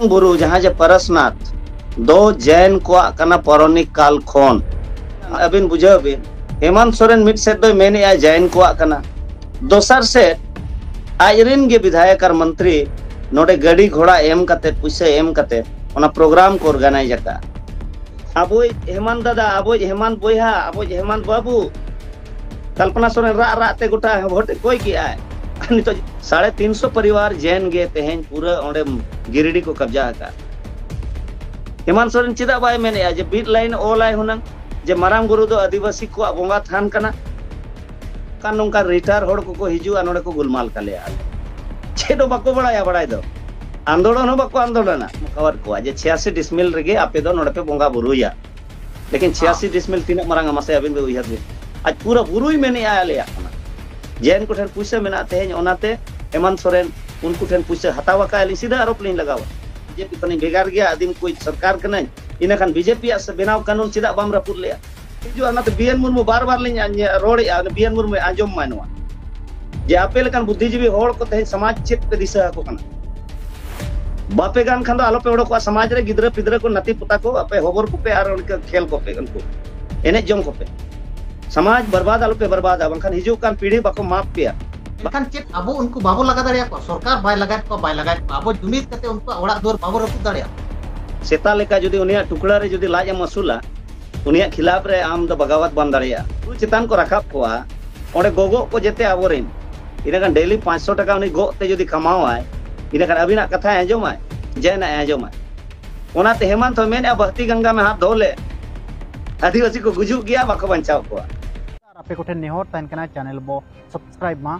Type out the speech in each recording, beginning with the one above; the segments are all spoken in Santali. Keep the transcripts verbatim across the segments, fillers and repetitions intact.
ᱵᱩᱨᱩ ᱡᱟᱦᱟᱸ ᱡᱮ ᱯᱟᱨᱟᱥᱱᱟᱛᱷ ᱫᱚ ᱡᱮᱱ ᱠᱚᱣᱟᱜ ᱠᱟᱱᱟ ᱯᱳᱨᱟᱱᱤᱠ ᱠᱟᱞ ᱠᱷᱚᱱ᱾ ᱟᱹᱵᱤᱱ ᱵᱩᱡᱷᱟᱹᱣ ᱵᱤᱱ, ᱦᱮᱢᱟᱱᱛ ᱥᱚᱨᱮᱱ ᱢᱤᱫ ᱥᱮᱫ ᱫᱚᱭ ᱢᱮᱱᱮᱫᱼᱟ ᱡᱮᱱ ᱠᱚᱣᱟᱜ ᱠᱟᱱᱟ, ᱫᱚᱥᱟᱨ ᱥᱮᱫ ᱟᱡ ᱨᱮᱱ ᱜᱮ ᱵᱤᱫᱷᱟᱭᱚᱠ ᱟᱨ ᱢᱚᱱᱛᱨᱤ ᱱᱚᱰᱮ ᱜᱟᱹᱰᱤ ᱜᱷᱚᱲᱟ ᱮᱢ ᱠᱟᱛᱮ, ᱯᱩᱭᱥᱟᱹ ᱮᱢ ᱠᱟᱛᱮ ᱚᱱᱟ ᱯᱨᱳᱜᱨᱟᱢ ᱠᱚ ᱚᱨᱜᱟᱱᱟᱭᱤᱡᱽ ᱟᱠᱟᱫᱼᱟ᱾ ᱟᱵᱚᱭᱤᱡ ᱦᱮᱢᱟᱱᱛ ᱫᱟᱫᱟ, ᱟᱵᱚᱭᱤᱡ ᱦᱮᱢᱟᱱᱛ ᱵᱚᱭᱦᱟ, ᱟᱵᱚᱭᱤᱡ ᱦᱮᱢᱟᱱᱛ ᱵᱟᱹᱵᱩ, ᱠᱚᱞᱯᱚᱱᱟ ᱥᱚᱨᱮᱱ ᱨᱟᱜ ᱨᱟᱜ ᱛᱮ ᱜᱚᱴᱟ ᱵᱷᱳᱴ ᱮ ᱠᱚᱭ ᱠᱮᱜᱼᱟᱭ᱾ ᱟᱨ ᱱᱤᱛᱚᱜ ᱥᱟᱲᱮ ᱛᱤᱱ ᱥᱚ ᱯᱚᱨᱤᱵᱟᱨ ᱡᱮᱱ ᱜᱮ ᱛᱮᱦᱮᱧ ᱯᱩᱨᱟᱹ ᱚᱸᱰᱮ ᱜᱤᱨᱤᱰᱤ ᱠᱚ ᱠᱟᱵᱡᱟ ᱟᱠᱟᱫ᱾ ᱦᱮᱢᱟᱱᱛ ᱥᱚᱨᱮᱱ ᱪᱮᱫᱟᱜ ᱵᱟᱭ ᱢᱮᱱᱮᱫᱼᱟ ᱡᱮ ᱵᱤᱨ ᱞᱟᱭᱤᱱ ᱚᱞᱟᱭ ᱦᱩᱱᱟᱹᱝ ᱡᱮ ᱢᱟᱨᱟᱝ ᱵᱩᱨᱩ ᱫᱚ ᱟᱹᱫᱤᱵᱟᱹᱥᱤ ᱠᱚᱣᱟᱜ ᱵᱚᱸᱜᱟ ᱛᱷᱟᱱ ᱠᱟᱱᱟ? ᱠᱟᱱ ᱱᱚᱝᱠᱟ ᱨᱤᱴᱟᱨ ᱦᱚᱲ ᱠᱚᱠᱚ ᱦᱤᱡᱩᱜᱼᱟ ᱱᱚᱰᱮ ᱠᱚ ᱜᱩᱞᱢᱟᱞ ᱠᱟᱞᱮᱭᱟ᱾ ᱪᱮᱫ ᱦᱚᱸ ᱵᱟᱠᱚ ᱵᱟᱲᱟᱭᱟ, ᱵᱟᱲᱟᱭ ᱫᱚ ᱟᱱᱫᱳᱞᱚᱱ ᱦᱚᱸ ᱵᱟᱠᱚ ᱟᱱᱫᱳᱞᱚᱱᱟ᱾ ᱢᱚᱠᱟᱣᱟᱫ ᱠᱚᱣᱟ ᱡᱮ ᱪᱷᱤᱭᱟᱥᱤ ᱰᱤᱥᱢᱤᱞ ᱨᱮᱜᱮ ᱟᱯᱮ ᱫᱚ ᱱᱚᱰᱮ ᱯᱮ ᱵᱚᱸᱜᱟ ᱵᱩᱨᱩᱭᱟ, ᱞᱮᱠᱤᱱ ᱪᱷᱤᱭᱟᱥᱤ ᱰᱤᱥᱢᱤᱞ ᱛᱤᱱᱟᱹᱜ ᱢᱟᱨᱟᱝ ᱢᱟᱥᱮ ᱟᱹᱵᱤᱱ ᱫᱚ ᱩᱭᱦᱟᱹᱨ ᱵᱤᱱ᱾ ᱟᱡ ᱯᱩᱨᱟᱹ ᱵᱩᱨᱩᱭ ᱢᱮᱱᱮᱜᱼᱟ ᱟᱞᱮᱭᱟᱜ ᱠᱟᱱᱟ᱾ ᱡᱮᱱ ᱠᱚᱴᱷᱮᱱ ᱯᱩᱭᱥᱟᱹ ᱢᱮᱱᱟᱜᱼᱟ ᱛᱮᱦᱮᱧ, ᱚᱱᱟᱛᱮ ᱦᱮᱢᱟᱱᱛ ᱥᱚᱨᱮᱱ ᱩᱱᱠᱩ ᱴᱷᱮᱱ ᱯᱩᱭᱥᱟᱹ ᱦᱟᱛᱟᱣ ᱟᱠᱟᱫ ᱞᱤᱧ ᱥᱤᱫᱷᱟᱹ ᱟᱨᱳᱯ ᱞᱤᱧ ᱞᱟᱜᱟᱣᱟ᱾ ᱵᱤᱡᱮᱯᱤ ᱠᱷᱚᱱᱤᱧ ᱵᱷᱮᱜᱟᱨ ᱜᱮᱭᱟ, ᱟᱹᱫᱤᱢ ᱠᱚ ᱥᱚᱨᱠᱟᱨ ᱠᱟᱹᱱᱟᱹᱧ, ᱤᱱᱟᱹ ᱠᱷᱟᱱ ᱵᱤᱡᱮᱯᱤᱭᱟᱜ ᱥᱮ ᱵᱮᱱᱟᱣ ᱠᱟᱹᱱᱩᱱ ᱪᱮᱫᱟᱜ ᱵᱟᱢ ᱨᱟᱹᱯᱩᱫ ᱞᱮᱜᱼᱟ? ᱦᱤᱡᱩᱜᱼᱟ, ᱚᱱᱟᱛᱮ ᱵᱤ ᱮᱱ ᱢᱩᱨᱢᱩ ᱵᱟᱨ ᱵᱟᱨ ᱞᱤᱧ ᱟᱸᱡ-, ᱨᱚᱲᱮᱜᱼᱟ, ᱩᱱᱤ ᱵᱤ ᱮᱱ ᱢᱩᱨᱢᱩᱭ ᱟᱸᱡᱚᱢ ᱢᱟᱭ ᱱᱚᱣᱟ, ᱡᱮ ᱟᱯᱮ ᱞᱮᱠᱟᱱ ᱵᱩᱫᱽᱫᱷᱤᱡᱤᱵᱤ ᱦᱚᱲ ᱠᱚ ᱛᱮᱦᱮᱧ ᱥᱚᱢᱟᱡᱽ ᱪᱮᱫ ᱯᱮ ᱫᱤᱥᱟᱹ ᱟᱠᱚ ᱠᱟᱱᱟ? ᱵᱟᱯᱮ ᱜᱟᱱ ᱠᱷᱟᱱ ᱫᱚ ᱟᱞᱚᱯᱮ ᱚᱰᱚᱠᱚᱜᱼᱟ ᱥᱚᱢᱟᱡᱽ ᱨᱮ, ᱜᱤᱫᱽᱨᱟᱹ ᱯᱤᱫᱽᱨᱟᱹ ᱠᱚ ᱱᱟᱹᱛᱤ ᱯᱚᱛᱟ ᱠᱚ ᱟᱯᱮ ᱦᱚᱵᱚᱨ ᱠᱚᱯᱮ ᱟᱨ ᱚᱱᱠᱟ ᱠᱷᱮᱞ ᱠᱚᱯᱮ, ᱩᱱᱠᱩ ᱮᱱᱮᱡ ᱡᱚᱝ ᱠᱚᱯᱮ᱾ ᱥᱚᱢᱟᱡᱽ ᱵᱚᱨᱵᱟᱫ ᱟᱞᱚᱯᱮ ᱵᱚᱨᱵᱟᱫᱟ, ᱵᱟᱝᱠᱷᱟᱱ ᱦᱤᱡᱩᱜ ᱠᱟᱱ ᱯᱤᱲᱦᱤ ᱵᱟᱠᱚ ᱢᱟᱯ ᱯᱮᱭᱟ᱾ ᱢᱮᱱᱠᱷᱟᱱ ᱪᱮᱫ ᱟᱵᱚ ᱩᱱᱠᱩ ᱵᱟᱵᱚ ᱞᱟᱜᱟ ᱫᱟᱲᱮᱭᱟᱠᱚᱣᱟ? ᱥᱚᱨᱠᱟᱨ ᱵᱟᱭ ᱞᱟᱜᱟᱭᱮᱫ ᱠᱚᱣᱟ, ᱵᱟᱭ ᱞᱟᱜᱟᱭᱮᱫ ᱠᱚᱣᱟ, ᱟᱵᱚ ᱡᱩᱢᱤᱫ ᱠᱟᱛᱮ ᱩᱱᱠᱩᱣᱟᱜ ᱚᱲᱟᱜ ᱫᱩᱣᱟᱹᱨ ᱵᱟᱵᱚ ᱨᱟᱹᱯᱩᱫ ᱫᱟᱲᱮᱭᱟᱜᱼᱟ᱾ ᱥᱮᱛᱟ ᱞᱮᱠᱟ ᱡᱩᱫᱤ ᱩᱱᱤᱭᱟᱜ ᱴᱩᱠᱲᱟ ᱨᱮ ᱡᱩᱫᱤ ᱞᱟᱡ ᱮᱢ ᱟᱹᱥᱩᱞᱟ, ᱩᱱᱤᱭᱟᱜ ᱠᱷᱤᱞᱟᱯ ᱨᱮ ᱟᱢ ᱫᱚ ᱵᱟᱜᱟᱣᱟᱛ ᱵᱟᱢ ᱫᱟᱲᱮᱭᱟᱜᱼᱟ᱾ ᱵᱩᱨᱩ ᱪᱮᱛᱟᱱ ᱠᱚ ᱨᱟᱠᱟᱵ ᱠᱚᱣᱟ, ᱚᱸᱰᱮ ᱜᱚᱜᱚᱜ ᱠᱚ ᱡᱮᱛᱮ ᱟᱵᱚᱨᱮᱱ᱾ ᱤᱱᱟᱹᱠᱷᱟᱱ ᱰᱮᱞᱤ ᱯᱟᱸᱪᱥᱚ ᱴᱟᱠᱟ ᱩᱱᱤ ᱜᱚᱜ ᱛᱮ ᱡᱩᱫᱤ ᱠᱟᱢᱟᱣᱟᱭ, ᱤᱱᱟᱹᱠᱷᱟᱱ ᱟᱹᱵᱤᱱᱟᱜ ᱠᱟᱛᱷᱟᱭ ᱟᱸᱡᱚᱢᱟᱭ, ᱡᱮ ᱱᱟᱜ ᱮ ᱟᱸᱡᱚᱢᱟᱭ᱾ ᱚᱱᱟᱛᱮ ᱦᱮᱢᱟᱱᱛ ᱦᱚᱸ ᱢᱮᱱᱮᱫᱼᱟ, ᱵᱟᱦᱛᱤ ᱜᱟᱝᱜᱟ ᱢᱮ ᱦᱟᱛ ᱫᱷᱳ ᱞᱮ, ᱟᱹᱫᱤᱵᱟᱹᱥᱤ ᱠᱚ ᱜᱩᱡᱩᱜ ᱜᱮᱭᱟ, ᱵᱟᱠᱚ ᱵᱟᱧᱪᱟᱣ ᱠᱚᱣᱟ᱾ ᱟᱨ ᱟᱯᱮ ᱠᱚᱴᱷᱮᱱ ᱱᱮᱦᱚᱨ ᱛᱟᱦᱮᱱ ᱠᱟᱱᱟ, ᱪᱮᱱᱮᱞ ᱵᱚ ᱥᱟᱵᱥᱠᱨᱟᱭᱤᱵ ᱢᱟ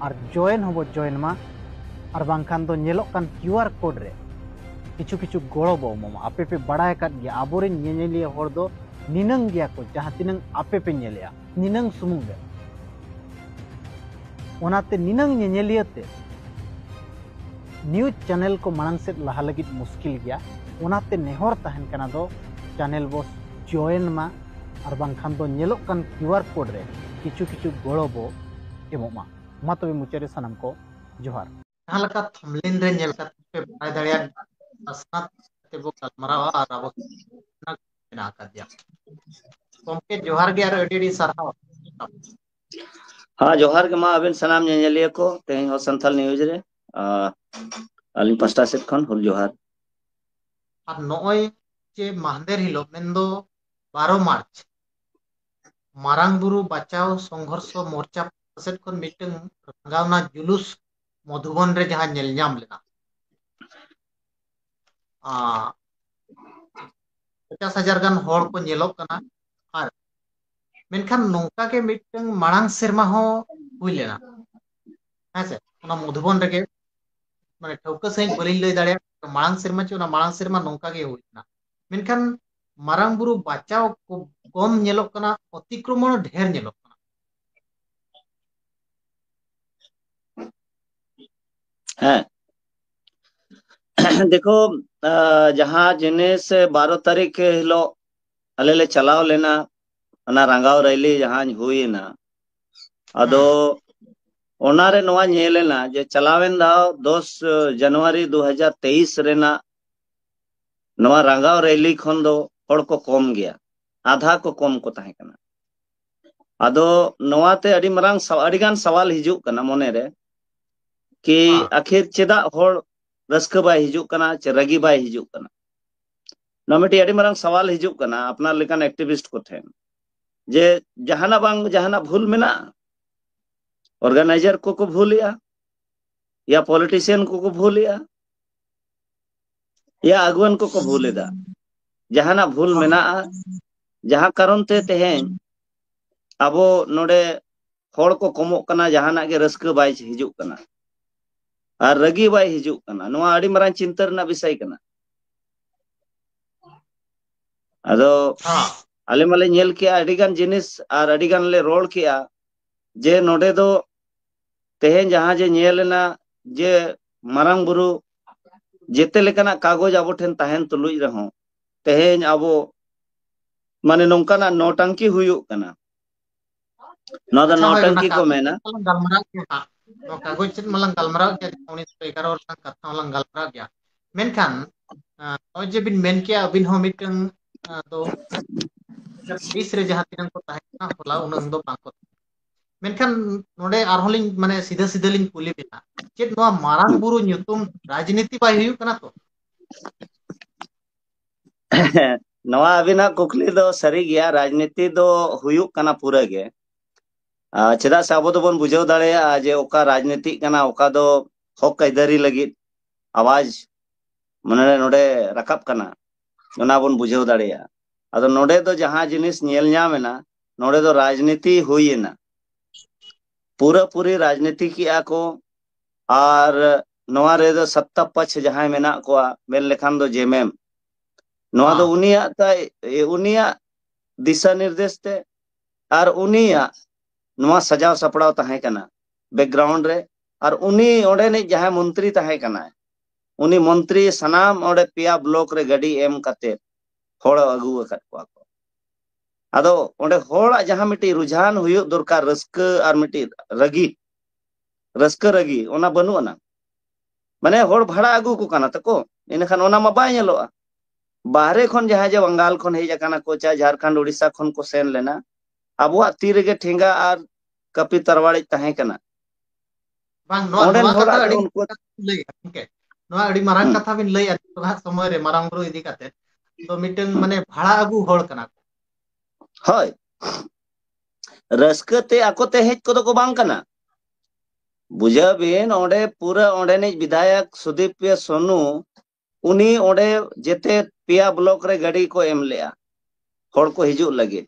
ᱟᱨ ᱡᱚᱭᱮᱱ ᱦᱚᱸᱵᱚ ᱡᱚᱭᱮᱱ ᱢᱟ, ᱟᱨ ᱵᱟᱝᱠᱷᱟᱱ ᱫᱚ ᱧᱮᱞᱚᱜ ᱠᱟᱱ ᱠᱤᱭᱩ ᱟᱨ ᱠᱳᱰ ᱨᱮ ᱠᱤᱪᱷᱩ ᱠᱤᱪᱷᱩ ᱜᱚᱲᱚ ᱵᱚ ᱮᱢᱚᱜ ᱢᱟ᱾ ᱟᱯᱮ ᱯᱮ ᱵᱟᱲᱟᱭ ᱟᱠᱟᱫ ᱜᱮᱭᱟ, ᱟᱵᱚᱨᱮᱱ ᱧᱮᱧᱮᱞᱤᱭᱟᱹ ᱦᱚᱲ ᱫᱚ ᱱᱤᱱᱟᱹᱝ ᱜᱮᱭᱟ ᱠᱚ, ᱡᱟᱦᱟᱸ ᱛᱤᱱᱟᱹᱝ ᱟᱯᱮ ᱯᱮ ᱧᱮᱞᱮᱜᱼᱟ, ᱱᱤᱱᱟᱹᱝ ᱥᱩᱢᱩᱝ ᱜᱮ᱾ ᱚᱱᱟᱛᱮ ᱱᱤᱱᱟᱹᱝ ᱧᱮᱧᱮᱞᱤᱭᱟᱹ ᱛᱮ ᱱᱤᱭᱩᱡᱽ ᱪᱮᱱᱮᱞ ᱠᱚ ᱢᱟᱲᱟᱝ ᱥᱮᱫ ᱞᱟᱦᱟ ᱞᱟᱹᱜᱤᱫ ᱢᱩᱥᱠᱤᱞ ᱜᱮᱭᱟ᱾ ᱚᱱᱟᱛᱮ ᱱᱮᱦᱚᱨ ᱛᱟᱦᱮᱱ ᱠᱟᱱᱟ ᱫᱚ ᱪᱮᱱᱮᱞ ᱵᱚ ᱡᱚᱭᱮᱱ ᱢᱟ, ᱟᱨ ᱵᱟᱝᱠᱷᱟᱱ ᱫᱚ ᱧᱮᱞᱚᱜ ᱠᱟᱱ ᱠᱤᱭᱩ ᱟᱨ ᱠᱳᱰ ᱨᱮ ᱠᱤᱪᱷᱩ ᱠᱤᱪᱷᱩ ᱜᱚᱲᱚ ᱵᱚ ᱮᱢᱚᱜ ᱢᱟ᱾ ᱢᱟ ᱛᱚᱵᱮ ᱢᱩᱪᱟᱹᱫ ᱨᱮ ᱥᱟᱱᱟᱢ ᱠᱚ ᱡᱚᱦᱟᱨ᱾ ᱡᱟᱦᱟᱸ ᱞᱮᱠᱟ ᱛᱷᱟᱢᱵᱽᱱᱮᱞ ᱨᱮ ᱧᱮᱞ ᱠᱟᱛᱮ ᱯᱮ ᱵᱟᱲᱟᱭ ᱫᱟᱲᱮᱭᱟᱜ, ᱯᱟᱥᱱᱟᱣ ᱠᱟᱛᱮ ᱵᱚ ᱜᱟᱞᱢᱟᱨᱟᱣᱟ ᱟᱨ ᱟᱵᱚ ᱢᱮᱱᱟᱜ ᱟᱠᱟᱫᱮᱭᱟ᱾ ᱜᱚᱢᱠᱮ, ᱡᱚᱦᱟᱨ ᱜᱮ ᱟᱨ ᱟᱹᱰᱤ ᱟᱹᱰᱤ ᱥᱟᱨᱦᱟᱣ᱾ ᱦᱮᱸ, ᱡᱚᱦᱟᱨ ᱜᱮ ᱢᱟ ᱟᱵᱮᱱ ᱥᱟᱱᱟᱢ ᱧᱮᱧᱮᱞᱤᱭᱟᱹ ᱠᱚ, ᱛᱮᱦᱮᱧ ᱦᱚᱸ ᱥᱟᱱᱛᱟᱲ ᱱᱤᱭᱩᱡᱽ ᱨᱮ, ᱟᱨ ᱟᱹᱞᱤᱧ ᱯᱟᱥᱴᱟ ᱥᱮᱫ ᱠᱷᱚᱱ ᱦᱩᱞ ᱡᱚᱦᱟᱨ᱾ ᱟᱨ ᱱᱚᱜᱼᱚᱭ ᱡᱮ ᱢᱟᱦᱫᱮᱨ ᱦᱤᱞᱳᱜ, ᱢᱮᱱᱫᱚ ᱵᱟᱨᱚ ᱢᱟᱨᱪ, ᱢᱟᱨᱟᱝ ᱵᱩᱨᱩ ᱵᱟᱪᱟᱣ ᱥᱚᱝᱜᱷᱚᱨᱥᱚ ᱢᱳᱨᱪᱟ ᱯᱟᱦᱴᱟ ᱥᱮᱫ ᱠᱷᱚᱱ ᱢᱤᱫᱴᱟᱝ ᱨᱟᱸᱜᱟᱣᱱᱟ ᱡᱩᱞᱩᱥ ᱢᱚᱫᱷᱩᱵᱚᱱ ᱨᱮ ᱡᱟᱦᱟᱸ ᱧᱮᱞ ᱧᱟᱢ ᱞᱮᱱᱟ, ᱟᱸ, ᱯᱚᱧᱪᱟᱥ ᱦᱟᱡᱟᱨ ᱜᱟᱱ ᱦᱚᱲ ᱠᱚ ᱧᱮᱞᱚᱜ ᱠᱟᱱᱟ᱾ ᱟᱨ ᱢᱮᱱᱠᱷᱟᱱ ᱱᱚᱝᱠᱟ ᱜᱮ ᱢᱤᱫᱴᱟᱝ ᱢᱟᱲᱟᱝ ᱥᱮᱨᱢᱟ ᱦᱚᱸ ᱦᱩᱭ ᱞᱮᱱᱟ᱾ ᱦᱮᱸ ᱥᱮ, ᱚᱱᱟ ᱢᱚᱫᱷᱩᱵᱚᱱ ᱨᱮᱜᱮ, ᱢᱟᱱᱮ, ᱴᱷᱟᱹᱣᱠᱟᱹ ᱥᱟᱺᱦᱤᱡ ᱵᱟᱹᱞᱤᱧ ᱞᱟᱹᱭ ᱫᱟᱲᱮᱭᱟᱜ ᱠᱟᱱᱟ, ᱢᱟᱲᱟᱝ ᱥᱮᱨᱢᱟ ᱪᱮ ᱚᱱᱟ ᱢᱟᱲᱟᱝ ᱥᱮᱨᱢᱟ ᱱᱚᱝᱠᱟ ᱜᱮ ᱦᱩᱭ ᱞᱮᱱᱟ᱾ ᱢᱮᱱᱠᱷᱟᱱ ᱢᱟᱨᱟᱝ ᱵᱩᱨᱩ ᱵᱟᱪᱟᱣ ᱠᱚ ᱠᱚᱢ ᱧᱮᱞᱚᱜ ᱠᱟᱱᱟ, ᱚᱛᱤᱠᱨᱚᱢᱚᱱ ᱰᱷᱮᱨ ᱧᱮᱞᱚᱜ ᱠᱟᱱᱟ᱾ ᱦᱮᱸ, ᱫᱮᱠᱷᱚ, ᱟᱸ, ᱡᱟᱦᱟᱸ ᱡᱤᱱᱤᱥ ᱵᱟᱨᱚ ᱛᱟᱹᱨᱤᱠᱷ ᱦᱤᱞᱳᱜ ᱟᱞᱮ ᱞᱮ ᱪᱟᱞᱟᱣ ᱞᱮᱱᱟ, ᱚᱱᱟ ᱨᱟᱸᱜᱟᱣ ᱨᱮᱞᱤ ᱡᱟᱦᱟᱸ ᱦᱩᱭᱮᱱᱟ, ᱟᱫᱚ ᱚᱱᱟᱨᱮ ᱱᱚᱣᱟ ᱧᱮᱞ ᱮᱱᱟ ᱡᱮ ᱪᱟᱞᱟᱣᱮᱱ ᱫᱷᱟᱣ ᱫᱚᱥ ᱡᱟᱱᱩᱣᱟᱨᱤ ᱫᱩ ᱦᱟᱡᱟᱨ ᱛᱮᱭᱤᱥ ᱨᱮᱱᱟᱜ ᱱᱚᱣᱟ ᱨᱟᱸᱜᱟᱣ ᱨᱮᱞᱤ ᱠᱷᱚᱱ ᱫᱚ ᱦᱚᱲ ᱠᱚ ᱠᱚᱢ ᱜᱮᱭᱟ, ᱟᱫᱷᱟ ᱠᱚ ᱠᱚᱢ ᱠᱚ ᱛᱟᱦᱮᱸ ᱠᱟᱱᱟ᱾ ᱟᱫᱚ ᱱᱚᱣᱟᱛᱮ ᱟᱹᱰᱤ ᱢᱟᱨᱟᱝ ᱥᱟᱣ-, ᱟᱹᱰᱤ ᱜᱟᱱ ᱥᱟᱣᱟᱞ ᱦᱤᱡᱩᱜ ᱠᱟᱱᱟ ᱢᱚᱱᱮᱨᱮ, ᱠᱤ ᱦᱮᱸ᱾ ᱟᱹᱠᱷᱤᱨ ᱪᱮᱫᱟᱜ ᱦᱚᱲ ᱨᱟᱹᱥᱠᱟᱹ ᱵᱟᱭ ᱦᱤᱡᱩᱜ ᱠᱟᱱᱟ, ᱪᱮ ᱨᱟᱹᱜᱤ ᱵᱟᱭ ᱦᱤᱡᱩᱜ ᱠᱟᱱᱟ? ᱱᱚᱣᱟ ᱢᱤᱫᱴᱤᱡ ᱟᱹᱰᱤ ᱢᱟᱨᱟᱝ ᱥᱟᱣᱟᱞ ᱦᱤᱡᱩᱜ ᱠᱟᱱᱟ ᱟᱯᱱᱟᱨ ᱞᱮᱠᱟᱱ ᱮᱠᱴᱤᱵᱷᱤᱥᱴ ᱠᱚ ᱴᱷᱮᱱ, ᱡᱮ ᱡᱟᱦᱟᱱᱟᱜ ᱵᱟᱝ ᱡᱟᱦᱟᱱᱟᱜ ᱵᱷᱩᱞ ᱢᱮᱱᱟᱜᱼᱟ, ᱚᱨᱜᱟᱱᱟᱭᱡᱟᱨ ᱠᱚᱠᱚ ᱵᱷᱩᱞᱮᱜᱼᱟ, ᱭᱟ ᱯᱚᱞᱤᱴᱤᱥᱤᱭᱟᱱ ᱠᱚᱠᱚ ᱵᱷᱩᱞᱮᱜᱼᱟ, ᱭᱟ ᱟᱹᱜᱩᱣᱟᱹᱱ ᱠᱚᱠᱚ ᱵᱷᱩᱞ ᱮᱫᱟ᱾ ᱡᱟᱦᱟᱱᱟᱜ ᱵᱷᱩᱞ ᱦᱮᱸ᱾ ᱢᱮᱱᱟᱜᱼᱟ, ᱡᱟᱦᱟᱸ ᱠᱟᱨᱚᱱ ᱛᱮ ᱛᱮᱦᱮᱧ ᱟᱵᱚ ᱱᱚᱰᱮ ᱦᱚᱲ ᱠᱚ ᱠᱚᱢᱚᱜ ᱠᱟᱱᱟ, ᱡᱟᱦᱟᱱᱟᱜ ᱜᱮ ᱨᱟᱹᱥᱠᱟᱹ ᱵᱟᱭ ᱦᱤᱡᱩᱜ ᱠᱟᱱᱟ ᱟᱨ ᱨᱟᱹᱜᱤ ᱵᱟᱭ ᱦᱤᱡᱩᱜ ᱠᱟᱱᱟ, ᱱᱚᱣᱟ ᱟᱹᱰᱤ ᱢᱟᱨᱟᱝ ᱪᱤᱱᱛᱟᱹ ᱨᱮᱱᱟᱜ ᱵᱤᱥᱚᱭ ᱠᱟᱱᱟ᱾ ᱟᱫᱚ ᱦᱮᱸ᱾ ᱟᱞᱮ ᱢᱟᱞᱮ ᱧᱮᱞ ᱠᱮᱜᱼᱟ ᱟᱹᱰᱤ ᱜᱟᱱ ᱡᱤᱱᱤᱥ ᱟᱨ ᱟᱹᱰᱤ ᱜᱟᱱ ᱞᱮ ᱨᱚᱲ ᱠᱮᱜᱼᱟ ᱡᱮ ᱱᱚᱰᱮ ᱫᱚ ᱛᱮᱦᱮᱧ ᱡᱟᱦᱟᱸ ᱡᱮ ᱧᱮᱞ ᱮᱱᱟ ᱡᱮ ᱢᱟᱨᱟᱝ ᱵᱩᱨᱩ ᱡᱮᱛᱮ ᱞᱮᱠᱟᱱᱟᱜ ᱠᱟᱜᱚᱡᱽ ᱟᱵᱚ ᱴᱷᱮᱱ ᱛᱟᱦᱮᱱ ᱛᱩᱞᱩᱡ ᱨᱮᱦᱚᱸ ᱛᱮᱦᱮᱧ ᱟᱵᱚ ᱢᱟᱱᱮ ᱱᱚᱝᱠᱟᱱᱟᱜ ᱱᱚᱴᱟᱝᱠᱤ ᱦᱩᱭᱩᱜ ᱠᱟᱱᱟ᱾ ᱱᱚᱣᱟ ᱫᱚ ᱟᱪᱪᱷᱟ, ᱦᱳᱭ, ᱚᱱᱟ ᱱᱚᱴᱟᱝᱠᱤ ᱠᱚ ᱠᱟᱜᱚᱡᱽ ᱢᱮᱱᱟ᱾ ᱪᱮᱫ ᱞᱟᱝ ᱜᱟᱞᱢᱟᱨᱟᱣ ᱠᱮᱫᱟ ᱦᱟᱸᱜ, ᱱᱚᱣᱟ ᱠᱟᱜᱚᱡᱽ ᱪᱮᱫ ᱢᱟᱞᱟᱝ ᱜᱟᱞᱢᱟᱨᱟᱣ ᱠᱮᱫᱟ, ᱩᱱᱤᱥᱥᱚ ᱮᱜᱟᱨᱚ ᱨᱮᱱᱟᱜ ᱠᱟᱛᱷᱟ ᱦᱚᱸᱞᱟᱝ ᱜᱟᱞᱢᱟᱨᱟᱣ ᱜᱮᱭᱟ᱾ ᱢᱮᱱᱠᱷᱟᱱ ᱟᱸ, ᱱᱚᱜᱼᱚᱭ ᱡᱮ ᱵᱤᱱ ᱢᱮᱱ ᱠᱮᱜᱼᱟ, ᱟᱹᱵᱤᱱ ᱦᱚᱸ ᱢᱤᱫᱴᱟᱝ, ᱟᱸ, ᱫᱚ ᱛᱤᱥ ᱨᱮ ᱡᱟᱦᱟᱸ ᱛᱤᱱᱟᱹᱜ ᱠᱚ ᱛᱟᱦᱮᱸ ᱠᱟᱱᱟ, ᱦᱚᱞᱟ ᱩᱱᱟᱹᱝ ᱫᱚ ᱵᱟᱝ ᱠᱚ ᱛᱟᱦᱮᱸ ᱠᱟᱱᱟ᱾ ᱢᱮᱱᱠᱷᱟᱱ ᱱᱚᱰᱮ ᱟᱨᱦᱚᱸ ᱞᱤᱧ, ᱢᱟᱱᱮ, ᱥᱤᱫᱷᱟᱹ ᱥᱤᱫᱷᱟᱹ ᱞᱤᱧ ᱠᱩᱞᱤ ᱵᱤᱱᱟ, ᱪᱮᱫ ᱱᱚᱣᱟ ᱢᱟᱨᱟᱝ ᱦᱩᱸ᱾ ᱵᱩᱨᱩ ᱧᱩᱛᱩᱢ ᱨᱟᱡᱽᱱᱤᱛᱤ ᱵᱟᱭ ᱦᱩᱭᱩᱜ ᱠᱟᱱᱟ ᱛᱚ? ᱱᱚᱣᱟ ᱟᱹᱵᱤᱱᱟᱜ ᱠᱩᱠᱞᱤ ᱫᱚ ᱥᱟᱹᱨᱤ ᱜᱮᱭᱟ, ᱨᱟᱡᱽᱱᱤᱛᱤ ᱫᱚ ᱦᱩᱭᱩᱜ ᱠᱟᱱᱟ ᱯᱩᱨᱟᱹ ᱜᱮ᱾ ᱟᱨ ᱪᱮᱫᱟᱜ ᱥᱮ ᱟᱵᱚ ᱫᱚᱵᱚᱱ ᱵᱩᱡᱷᱟᱹᱣ ᱫᱟᱲᱮᱭᱟᱜᱼᱟ ᱡᱮ ᱚᱠᱟ ᱨᱟᱡᱽᱱᱤᱛᱤᱜ ᱠᱟᱱᱟ, ᱚᱠᱟ ᱫᱚ ᱦᱚᱠ ᱟᱹᱭᱫᱟᱹᱨᱤ ᱞᱟᱹᱜᱤᱫ ᱟᱣᱟᱡᱽ ᱢᱟᱱᱮ ᱱᱚᱰᱮ ᱨᱟᱠᱟᱵ ᱠᱟᱱᱟ, ᱚᱱᱟ ᱵᱚᱱ ᱵᱩᱡᱷᱟᱹᱣ ᱫᱟᱲᱮᱭᱟᱜᱼᱟ᱾ ᱟᱫᱚ ᱱᱚᱰᱮ ᱫᱚ ᱡᱟᱦᱟᱸ ᱡᱤᱱᱤᱥ ᱧᱮᱞ ᱧᱟᱢ ᱮᱱᱟ, ᱱᱚᱰᱮ ᱫᱚ ᱨᱟᱡᱽᱱᱤᱛᱤ ᱦᱩᱭ ᱮᱱᱟ, ᱯᱩᱨᱟᱹ ᱯᱩᱨᱤ ᱨᱟᱡᱽᱱᱤᱛᱤ ᱠᱮᱜᱼᱟ ᱠᱚ᱾ ᱟᱨ ᱱᱚᱣᱟ ᱨᱮᱫᱚ ᱥᱟᱛᱛᱟ ᱯᱟᱪᱷ ᱡᱟᱦᱟᱸᱭ ᱢᱮᱱᱟᱜ ᱠᱚᱣᱟ, ᱢᱮᱱ ᱞᱮᱠᱷᱟᱱ ᱫᱚ ᱡᱮᱢᱮᱢ, ᱱᱚᱣᱟ ᱫᱚ ᱦᱮᱸ᱾ ᱩᱱᱤᱭᱟᱜ ᱛᱟᱭ, ᱩᱱᱤᱭᱟᱜ ᱫᱤᱥᱟ ᱱᱤᱨᱫᱮᱥ ᱛᱮ ᱟᱨ ᱩᱱᱤᱭᱟᱜ ᱱᱚᱣᱟ ᱥᱟᱡᱟᱣ ᱥᱟᱯᱲᱟᱣ ᱛᱟᱦᱮᱸ ᱠᱟᱱᱟ ᱵᱮᱠᱜᱨᱟᱣᱩᱱᱰ ᱨᱮ᱾ ᱟᱨ ᱩᱱᱤ ᱚᱸᱰᱮᱱᱤᱡ ᱡᱟᱦᱟᱸᱭ ᱢᱚᱱᱛᱨᱤ ᱛᱟᱦᱮᱸ ᱠᱟᱱᱟᱭ, ᱩᱱᱤ ᱢᱚᱱᱛᱨᱤ ᱥᱟᱱᱟᱢ ᱚᱸᱰᱮ ᱯᱮᱭᱟ ᱵᱞᱚᱠ ᱨᱮ ᱜᱟᱹᱰᱤ ᱮᱢ ᱠᱟᱛᱮ ᱦᱚᱲ ᱟᱹᱜᱩ ᱟᱠᱟᱫ ᱠᱚᱣᱟ ᱠᱚ᱾ ᱟᱫᱚ ᱚᱸᱰᱮ ᱦᱚᱲᱟᱜ ᱡᱟᱦᱟᱸ ᱢᱤᱫᱴᱤᱡ ᱨᱩᱡᱷᱟᱱ ᱦᱩᱭᱩᱜ ᱫᱚᱨᱠᱟᱨ, ᱨᱟᱹᱥᱠᱟᱹ ᱟᱨ ᱢᱤᱫᱴᱤᱡ ᱨᱟᱹᱜᱤ, ᱨᱟᱹᱥᱠᱟᱹ ᱨᱟᱹᱜᱤ, ᱚᱱᱟ ᱵᱟᱹᱱᱩᱜ ᱟᱱᱟ᱾ ᱢᱟᱱᱮ ᱦᱚᱲ ᱵᱷᱟᱲᱟ ᱟᱹᱜᱩ ᱠᱚ ᱠᱟᱱᱟ ᱛᱟᱠᱚ, ᱤᱱᱟᱹᱠᱷᱟᱱ ᱚᱱᱟ ᱢᱟ ᱵᱟᱭ ᱧᱮᱞᱚᱜᱼᱟ᱾ ᱵᱟᱦᱨᱮ ᱠᱷᱚᱱ ᱡᱟᱦᱟᱸᱭ ᱡᱮ ᱵᱟᱝᱜᱟᱞ ᱠᱷᱚᱱ ᱦᱮᱡ ᱟᱠᱟᱱᱟ ᱠᱚ, ᱪᱟᱦᱮ ᱡᱷᱟᱲᱠᱷᱚᱸᱰ, ᱩᱲᱤᱥᱥᱟ ᱠᱷᱚᱱ ᱠᱚ ᱥᱮᱱ ᱞᱮᱱᱟ, ᱟᱵᱚᱣᱟᱜ ᱛᱤ ᱨᱮᱜᱮ ᱴᱷᱮᱸᱜᱟ ᱟᱨ ᱠᱟᱹᱯᱤ ᱛᱟᱨᱣᱟᱲᱤᱡ ᱛᱟᱦᱮᱸ ᱠᱟᱱᱟ᱾ ᱵᱟᱝ, ᱱᱚᱣᱟ, ᱚᱸᱰᱮᱱ ᱱᱚᱣᱟ ᱦᱚᱲᱟᱜ ᱠᱟᱛᱷᱟ ᱫᱚ ᱟᱹᱰᱤ ᱩᱱᱠᱩ ᱢᱟᱨᱟᱝ ᱠᱟᱛᱷᱟ ᱵᱤᱱ ᱞᱟᱹᱭᱮᱜᱼᱟ ᱜᱚᱢᱠᱮ᱾ ᱱᱚᱣᱟ ᱟᱹᱰᱤ ᱢᱟᱨᱟᱝ ᱦᱩᱸ᱾ ᱠᱟᱛᱷᱟ ᱵᱤᱱ ᱞᱟᱹᱭᱮᱜᱼᱟ, ᱱᱟᱦᱟᱜ ᱥᱚᱢᱚᱭ ᱨᱮ ᱢᱟᱨᱟᱝ ᱵᱩᱨᱩ ᱤᱫᱤ ᱠᱟᱛᱮ ᱫᱚ ᱢᱤᱫᱴᱟᱝ, ᱦᱩᱸ᱾ ᱢᱟᱱᱮ, ᱵᱷᱟᱲᱟ ᱟᱹᱜᱩ ᱦᱚᱲ ᱠᱟᱱᱟ ᱠᱚ᱾ ᱦᱳᱭ, ᱨᱟᱹᱥᱠᱟᱹ ᱛᱮ ᱟᱠᱚ ᱛᱮ ᱦᱮᱡ ᱠᱚᱫᱚ ᱠᱚ ᱵᱟᱝ ᱠᱟᱱᱟ᱾ ᱵᱩᱡᱷᱟᱹᱣ ᱵᱤᱱ, ᱚᱸᱰᱮ ᱯᱩᱨᱟᱹ ᱚᱸᱰᱮᱱᱤᱡ ᱵᱤᱫᱷᱟᱭᱚᱠ ᱥᱩᱫᱤᱯ ᱯᱤᱭᱟ ᱥᱳᱱᱩ, ᱩᱱᱤ ᱚᱸᱰᱮ ᱡᱮᱛᱮ ᱯᱮᱭᱟ ᱵᱞᱚᱠ ᱨᱮ ᱜᱟᱹᱰᱤ ᱠᱚ ᱮᱢ ᱞᱮᱜᱼᱟ ᱦᱚᱲ ᱠᱚ ᱦᱤᱡᱩᱜ ᱞᱟᱹᱜᱤᱫ᱾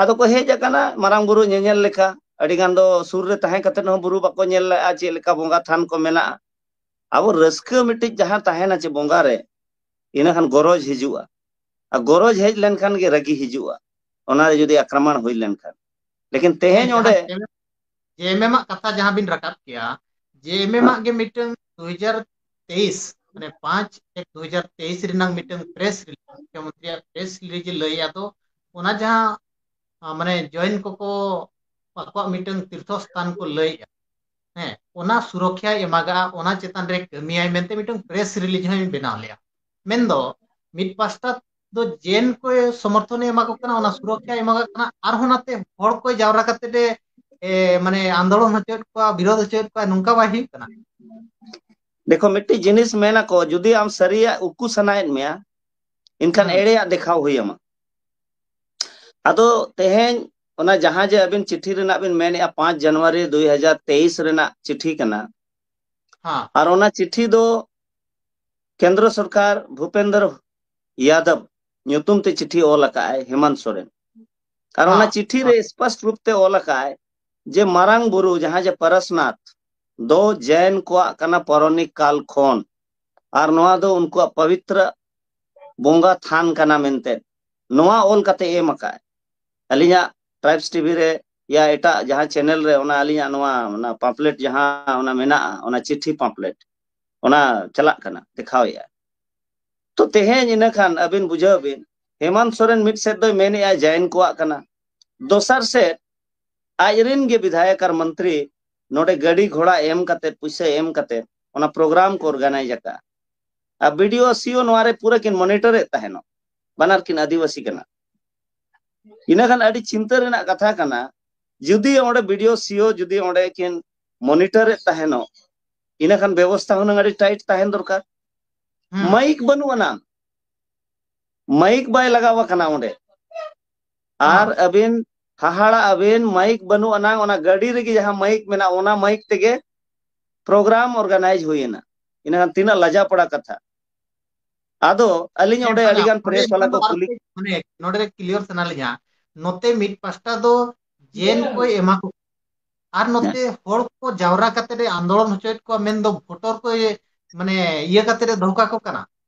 ᱟᱫᱚ ᱠᱚ ᱦᱮᱡ ᱟᱠᱟᱱᱟ ᱢᱟᱨᱟᱝ ᱵᱩᱨᱩ ᱧᱮᱧᱮᱞ ᱞᱮᱠᱟ᱾ ᱟᱹᱰᱤ ᱜᱟᱱ ᱫᱚ ᱥᱩᱨ ᱨᱮ ᱛᱟᱦᱮᱸ ᱠᱟᱛᱮ ᱦᱚᱸ ᱵᱩᱨᱩ ᱵᱟᱠᱚ ᱧᱮᱞ ᱞᱮᱜᱼᱟ, ᱪᱮᱫ ᱞᱮᱠᱟ ᱵᱚᱸᱜᱟ ᱛᱷᱟᱱ ᱠᱚ ᱢᱮᱱᱟᱜᱼᱟ᱾ ᱟᱵᱚ ᱨᱟᱹᱥᱠᱟᱹ ᱢᱤᱫᱴᱤᱡ ᱡᱟᱦᱟᱸ ᱛᱟᱦᱮᱱᱟ ᱪᱮ ᱵᱚᱸᱜᱟ ᱨᱮ, ᱤᱱᱟᱹᱠᱷᱟᱱ ᱜᱚᱨᱚᱡᱽ ᱦᱤᱡᱩᱜᱼᱟ᱾ ᱟᱨ ᱜᱚᱨᱚᱡᱽ ᱦᱮᱡ ᱞᱮᱱᱠᱷᱟᱱ ᱜᱮ ᱨᱟᱹᱜᱤ ᱦᱤᱡᱩᱜᱼᱟ, ᱚᱱᱟ ᱨᱮ ᱡᱩᱫᱤ ᱟᱠᱨᱚᱢᱚᱬ ᱦᱩᱭ ᱞᱮᱱᱠᱷᱟᱱ᱾ ᱞᱮᱠᱤᱱ ᱛᱮᱦᱮᱧ ᱡᱟᱦᱟᱸ ᱚᱸᱰᱮ ᱡᱮ ᱮᱢ ᱮᱢ ᱟᱜ ᱠᱟᱛᱷᱟ ᱡᱟᱦᱟᱸ ᱵᱤᱱ ᱨᱟᱠᱟᱵ ᱠᱮᱜᱼᱟ, ᱡᱮ ᱮᱢ ᱮᱢ ᱟᱜ ᱜᱮ ᱢᱤᱫᱴᱟᱝ ᱫᱩ ᱦᱟᱡᱟᱨ ᱛᱮᱭᱤᱥ, ᱢᱟᱱᱮ ᱯᱟᱸᱪ ᱮᱠ ᱫᱩ ᱦᱟᱡᱟᱨ ᱛᱮᱭᱤᱥ ᱨᱮᱱᱟᱜ ᱢᱤᱫᱴᱟᱝ ᱯᱨᱮᱥ ᱨᱤᱞᱤᱡᱽ, ᱢᱩᱠᱷᱭᱚᱢᱚᱱᱛᱨᱤᱭᱟᱜ ᱯᱨᱮᱥ ᱨᱤᱞᱤᱡᱽ ᱮ ᱞᱟᱹᱭᱮᱜᱼᱟ, ᱛᱚ ᱚᱱᱟ ᱡᱟᱦᱟᱸ, ᱟ, ᱢᱟᱱᱮ ᱡᱚᱭᱮᱱ ᱠᱚᱠᱚ ᱟᱠᱚᱣᱟᱜ ᱢᱤᱫᱴᱟᱝ ᱛᱤᱨᱛᱷᱚ ᱥᱛᱷᱟᱱ ᱠᱚ ᱞᱟᱹᱭᱮᱜᱼᱟ, ᱦᱮᱸ, ᱚᱱᱟ ᱥᱩᱨᱚᱠᱷᱭᱟᱭ ᱮᱢᱟᱜᱟ, ᱚᱱᱟ ᱪᱮᱛᱟᱱ ᱨᱮ ᱠᱟᱹᱢᱤᱭᱟᱭ ᱢᱮᱱᱛᱮ ᱢᱤᱫᱴᱟᱝ ᱯᱨᱮᱥ ᱨᱤᱞᱤᱡᱽ ᱦᱚᱸᱭ ᱵᱮᱱᱟᱣ ᱞᱮᱜᱼᱟ᱾ ᱢᱮᱱᱫᱚ ᱢᱤᱫ ᱯᱟᱥᱴᱟ ᱫᱚ ᱡᱮᱱ ᱠᱚ ᱥᱚᱢᱚᱨᱛᱷᱚᱱ ᱮ ᱮᱢᱟ ᱠᱚ ᱠᱟᱱᱟ, ᱚᱱᱟ ᱥᱩᱨᱚᱠᱠᱷᱟ ᱮ ᱮᱢᱟ ᱠᱚ ᱠᱟᱱᱟ, ᱟᱨᱦᱚᱸ ᱱᱟᱛᱮ ᱦᱚᱲ ᱠᱚ ᱡᱟᱣᱨᱟ ᱠᱟᱛᱮ ᱮ, ᱮ, ᱢᱟᱱᱮ ᱟᱱᱫᱳᱞᱚᱱ ᱦᱚᱪᱚᱭᱮᱫ ᱠᱚᱣᱟ, ᱵᱤᱨᱳᱫ ᱦᱚᱪᱚᱭᱮᱫ ᱠᱚᱣᱟ, ᱱᱚᱝᱠᱟ ᱵᱟᱭ ᱦᱩᱭᱩᱜ ᱠᱟᱱᱟ᱾ ᱫᱮᱠᱷᱚ, ᱢᱤᱫᱴᱤᱡ ᱡᱤᱱᱤᱥ ᱢᱮᱱᱟᱠᱚ, ᱡᱩᱫᱤ ᱟᱢ ᱥᱟᱹᱨᱤᱭᱟᱜ ᱩᱠᱩ ᱥᱟᱱᱟᱭᱮᱫ ᱢᱮᱭᱟ, ᱮᱱᱠᱷᱟᱱ ᱦᱩᱸ᱾ ᱮᱲᱮᱭᱟᱜ ᱫᱮᱠᱷᱟᱣ ᱦᱩᱭ ᱟᱢᱟ᱾ ᱟᱫᱚ ᱛᱮᱦᱮᱧ ᱚᱱᱟ ᱡᱟᱦᱟᱸ ᱡᱮ ᱟᱵᱤᱱ ᱪᱤᱴᱷᱤ ᱨᱮᱱᱟᱜ ᱵᱤᱱ ᱢᱮᱱᱮᱫᱼᱟ, ᱯᱟᱸᱪ ᱡᱟᱱᱩᱣᱟᱨᱤ ᱫᱩᱭ ᱦᱟᱡᱟᱨ ᱛᱮᱭᱤᱥ ᱨᱮᱱᱟᱜ ᱪᱤᱴᱷᱤ ᱠᱟᱱᱟ, ᱦᱮᱸ᱾ ᱟᱨ ᱚᱱᱟ ᱪᱤᱴᱷᱤ ᱫᱚ ᱠᱮᱱᱫᱨᱚ ᱥᱚᱨᱠᱟᱨ ᱵᱷᱩᱯᱮᱱᱫᱨ ᱭᱟᱫᱚᱵ ᱧᱩᱛᱩᱢ ᱛᱮ ᱪᱤᱴᱷᱤ ᱚᱞ ᱟᱠᱟᱫ ᱟᱭ ᱦᱮᱢᱟᱱᱛ ᱥᱚᱨᱮᱱ᱾ ᱟᱨ ᱚᱱᱟ ᱦᱮᱸ, ᱪᱤᱴᱷᱤ ᱨᱮ ᱦᱮᱸ᱾ ᱥᱯᱚᱥᱴ ᱨᱩᱯ ᱛᱮ ᱚᱞ ᱟᱠᱟᱫ ᱟᱭ ᱡᱮ ᱢᱟᱨᱟᱝ ᱵᱩᱨᱩ ᱡᱟᱦᱟᱸ ᱡᱮ ᱯᱟᱨᱟᱥᱱᱟᱛᱷ ᱫᱚ ᱡᱮᱱ ᱠᱚᱣᱟᱜ ᱠᱟᱱᱟ ᱯᱚᱨᱚᱱᱤᱠ ᱠᱟᱞ ᱠᱷᱚᱱ, ᱟᱨ ᱱᱚᱣᱟ ᱫᱚ ᱩᱱᱠᱩᱣᱟᱜ ᱯᱚᱵᱤᱛᱨᱚ ᱵᱚᱸᱜᱟ ᱛᱷᱟᱱ ᱠᱟᱱᱟ ᱢᱮᱱᱛᱮ ᱱᱚᱣᱟ ᱚᱞ ᱠᱟᱛᱮ ᱮᱢ ᱟᱠᱟᱫ᱾ ᱟᱹᱞᱤᱧᱟᱜ ᱴᱨᱟᱭᱤᱵᱥ ᱴᱤᱵᱷᱤ ᱨᱮ ᱭᱟ ᱮᱴᱟᱜ ᱡᱟᱦᱟᱸ ᱪᱮᱱᱮᱞ ᱨᱮ ᱚᱱᱟ ᱟᱹᱞᱤᱧᱟᱜ ᱱᱚᱣᱟ, ᱚᱱᱟ ᱯᱟᱢᱯᱞᱮᱴ ᱡᱟᱦᱟᱸ ᱚᱱᱟ ᱢᱮᱱᱟᱜᱼᱟ, ᱚᱱᱟ ᱪᱤᱴᱷᱤ ᱯᱟᱢᱯᱞᱮᱴ ᱚᱱᱟ ᱪᱟᱞᱟᱜ ᱠᱟᱱᱟ, ᱫᱮᱠᱷᱟᱣᱮᱫᱼᱟ᱾ ᱛᱚ ᱛᱮᱦᱮᱧ ᱤᱱᱟᱹ ᱠᱷᱟᱱ ᱟᱹᱵᱤᱱ ᱵᱩᱡᱷᱟᱹᱣ ᱵᱤᱱ, ᱦᱮᱢᱟᱱᱛ ᱥᱚᱨᱮᱱ ᱢᱤᱫ ᱥᱮᱫ ᱫᱚᱭ ᱢᱮᱱᱮᱫᱼᱟ ᱡᱟᱭᱤᱱ ᱠᱚᱣᱟᱜ ᱠᱟᱱᱟ, ᱫᱚᱥᱟᱨ ᱥᱮᱫ ᱟᱡ ᱨᱮᱱ ᱜᱮ ᱵᱤᱫᱷᱟᱭᱚᱠ ᱟᱨ ᱢᱚᱱᱛᱨᱤ ᱱᱚᱰᱮ ᱜᱟᱹᱰᱤ ᱜᱷᱚᱲᱟ ᱮᱢ ᱠᱟᱛᱮ, ᱯᱩᱭᱥᱟᱹ ᱮᱢ ᱠᱟᱛᱮ ᱚᱱᱟ ᱯᱨᱳᱜᱨᱟᱢ ᱠᱚ ᱚᱨᱜᱟᱱᱟᱭᱤᱡᱽ ᱟᱠᱟᱫᱼᱟ᱾ ᱟᱨ ᱵᱤᱰᱤᱳ ᱥᱤᱳ ᱱᱚᱣᱟ ᱨᱮ ᱯᱩᱨᱟᱹ ᱠᱤᱱ ᱢᱚᱱᱤᱴᱚᱨᱮᱫ ᱛᱟᱦᱮᱱᱚᱜ, ᱵᱟᱱᱟᱨ ᱠᱤᱱ ᱟᱹᱫᱤᱵᱟᱹᱥᱤ ᱠᱟᱱᱟ᱾ ᱤᱱᱟᱹ ᱠᱷᱟᱱ ᱟᱹᱰᱤ ᱪᱤᱱᱛᱟᱹ ᱨᱮᱱᱟᱜ ᱠᱟᱛᱷᱟ ᱠᱟᱱᱟ, ᱡᱩᱫᱤ ᱚᱸᱰᱮ ᱵᱤᱰᱤᱳ ᱥᱤᱳ ᱡᱩᱫᱤ ᱚᱸᱰᱮ ᱠᱤᱱ ᱢᱚᱱᱤᱴᱚᱨᱮᱫ ᱛᱟᱦᱮᱱᱚᱜ, ᱤᱱᱟᱹ ᱠᱷᱟᱱ ᱵᱮᱵᱚᱥᱛᱷᱟ ᱦᱩᱱᱟᱹᱝ ᱟᱹᱰᱤ ᱴᱟᱭᱤᱴ ᱛᱟᱦᱮᱱ ᱫᱚᱨᱠᱟᱨ᱾ ᱦᱩᱸ᱾ ᱢᱟᱭᱤᱠ ᱵᱟᱹᱱᱩᱜ ᱟᱱᱟᱝ, ᱢᱟᱭᱤᱠ ᱵᱟᱭ ᱞᱟᱜᱟᱣ ᱟᱠᱟᱱᱟ ᱚᱸᱰᱮ᱾ ᱟᱨ ᱦᱚᱸ᱾ ᱟᱹᱵᱤᱱ ᱦᱟᱦᱟᱲᱟ ᱟᱹᱵᱤᱱ, ᱢᱟᱭᱤᱠ ᱵᱟᱹᱱᱩᱜ ᱟᱱᱟᱝ, ᱚᱱᱟ ᱜᱟᱹᱰᱤ ᱨᱮᱜᱮ ᱡᱟᱦᱟᱸ ᱢᱟᱭᱤᱠ ᱢᱮᱱᱟᱜᱼᱟ, ᱚᱱᱟ ᱢᱟᱭᱤᱠ ᱛᱮᱜᱮ ᱯᱨᱳᱜᱨᱟᱢ ᱚᱨᱜᱟᱱᱟᱭᱤᱡᱽ ᱦᱩᱭᱮᱱᱟ᱾ ᱤᱱᱟᱹᱠᱷᱟᱱ ᱛᱤᱱᱟᱹᱜ ᱞᱟᱡᱟ ᱯᱟᱲᱟ ᱠᱟᱛᱷᱟ᱾ ᱟᱫᱚ ᱟᱹᱞᱤᱧ ᱦᱮᱸ, ᱚᱸᱰᱮ ᱵᱟᱝᱟ, ᱟᱹᱰᱤᱜᱟᱱ ᱚᱸᱰᱮ ᱯᱨᱮᱥ ᱵᱟᱞᱟ ᱠᱷᱚᱱ ᱠᱚ ᱫᱚ ᱟᱨ ᱠᱩᱞᱤ ᱠᱟᱹᱡ, ᱢᱟᱱᱮ, ᱱᱚᱰᱮ ᱨᱮ ᱠᱞᱤᱭᱟᱨ ᱥᱟᱱᱟ ᱞᱤᱧᱟ, ᱱᱚᱛᱮ ᱢᱤᱫ ᱯᱟᱥᱴᱟ ᱫᱚ ᱡᱮᱱ ᱠᱚᱭ ᱮᱢᱟ ᱠᱚ, ᱟᱨ ᱱᱚᱛᱮ ᱦᱚᱲ ᱠᱚ ᱡᱟᱣᱨᱟ ᱠᱟᱛᱮ ᱮ ᱟᱱᱫᱳᱞᱚᱱ ᱦᱚᱪᱚᱭᱮᱫ ᱠᱚᱣᱟ, ᱢᱮᱱᱫᱚ ᱵᱷᱳᱴᱚᱨ ᱠᱚ, ᱢᱟᱱᱮ, ᱤᱭᱟᱹ ᱠᱟᱛᱮ ᱮ ᱫᱚᱦᱚ ᱠᱟᱠᱚ ᱠᱟᱱᱟ,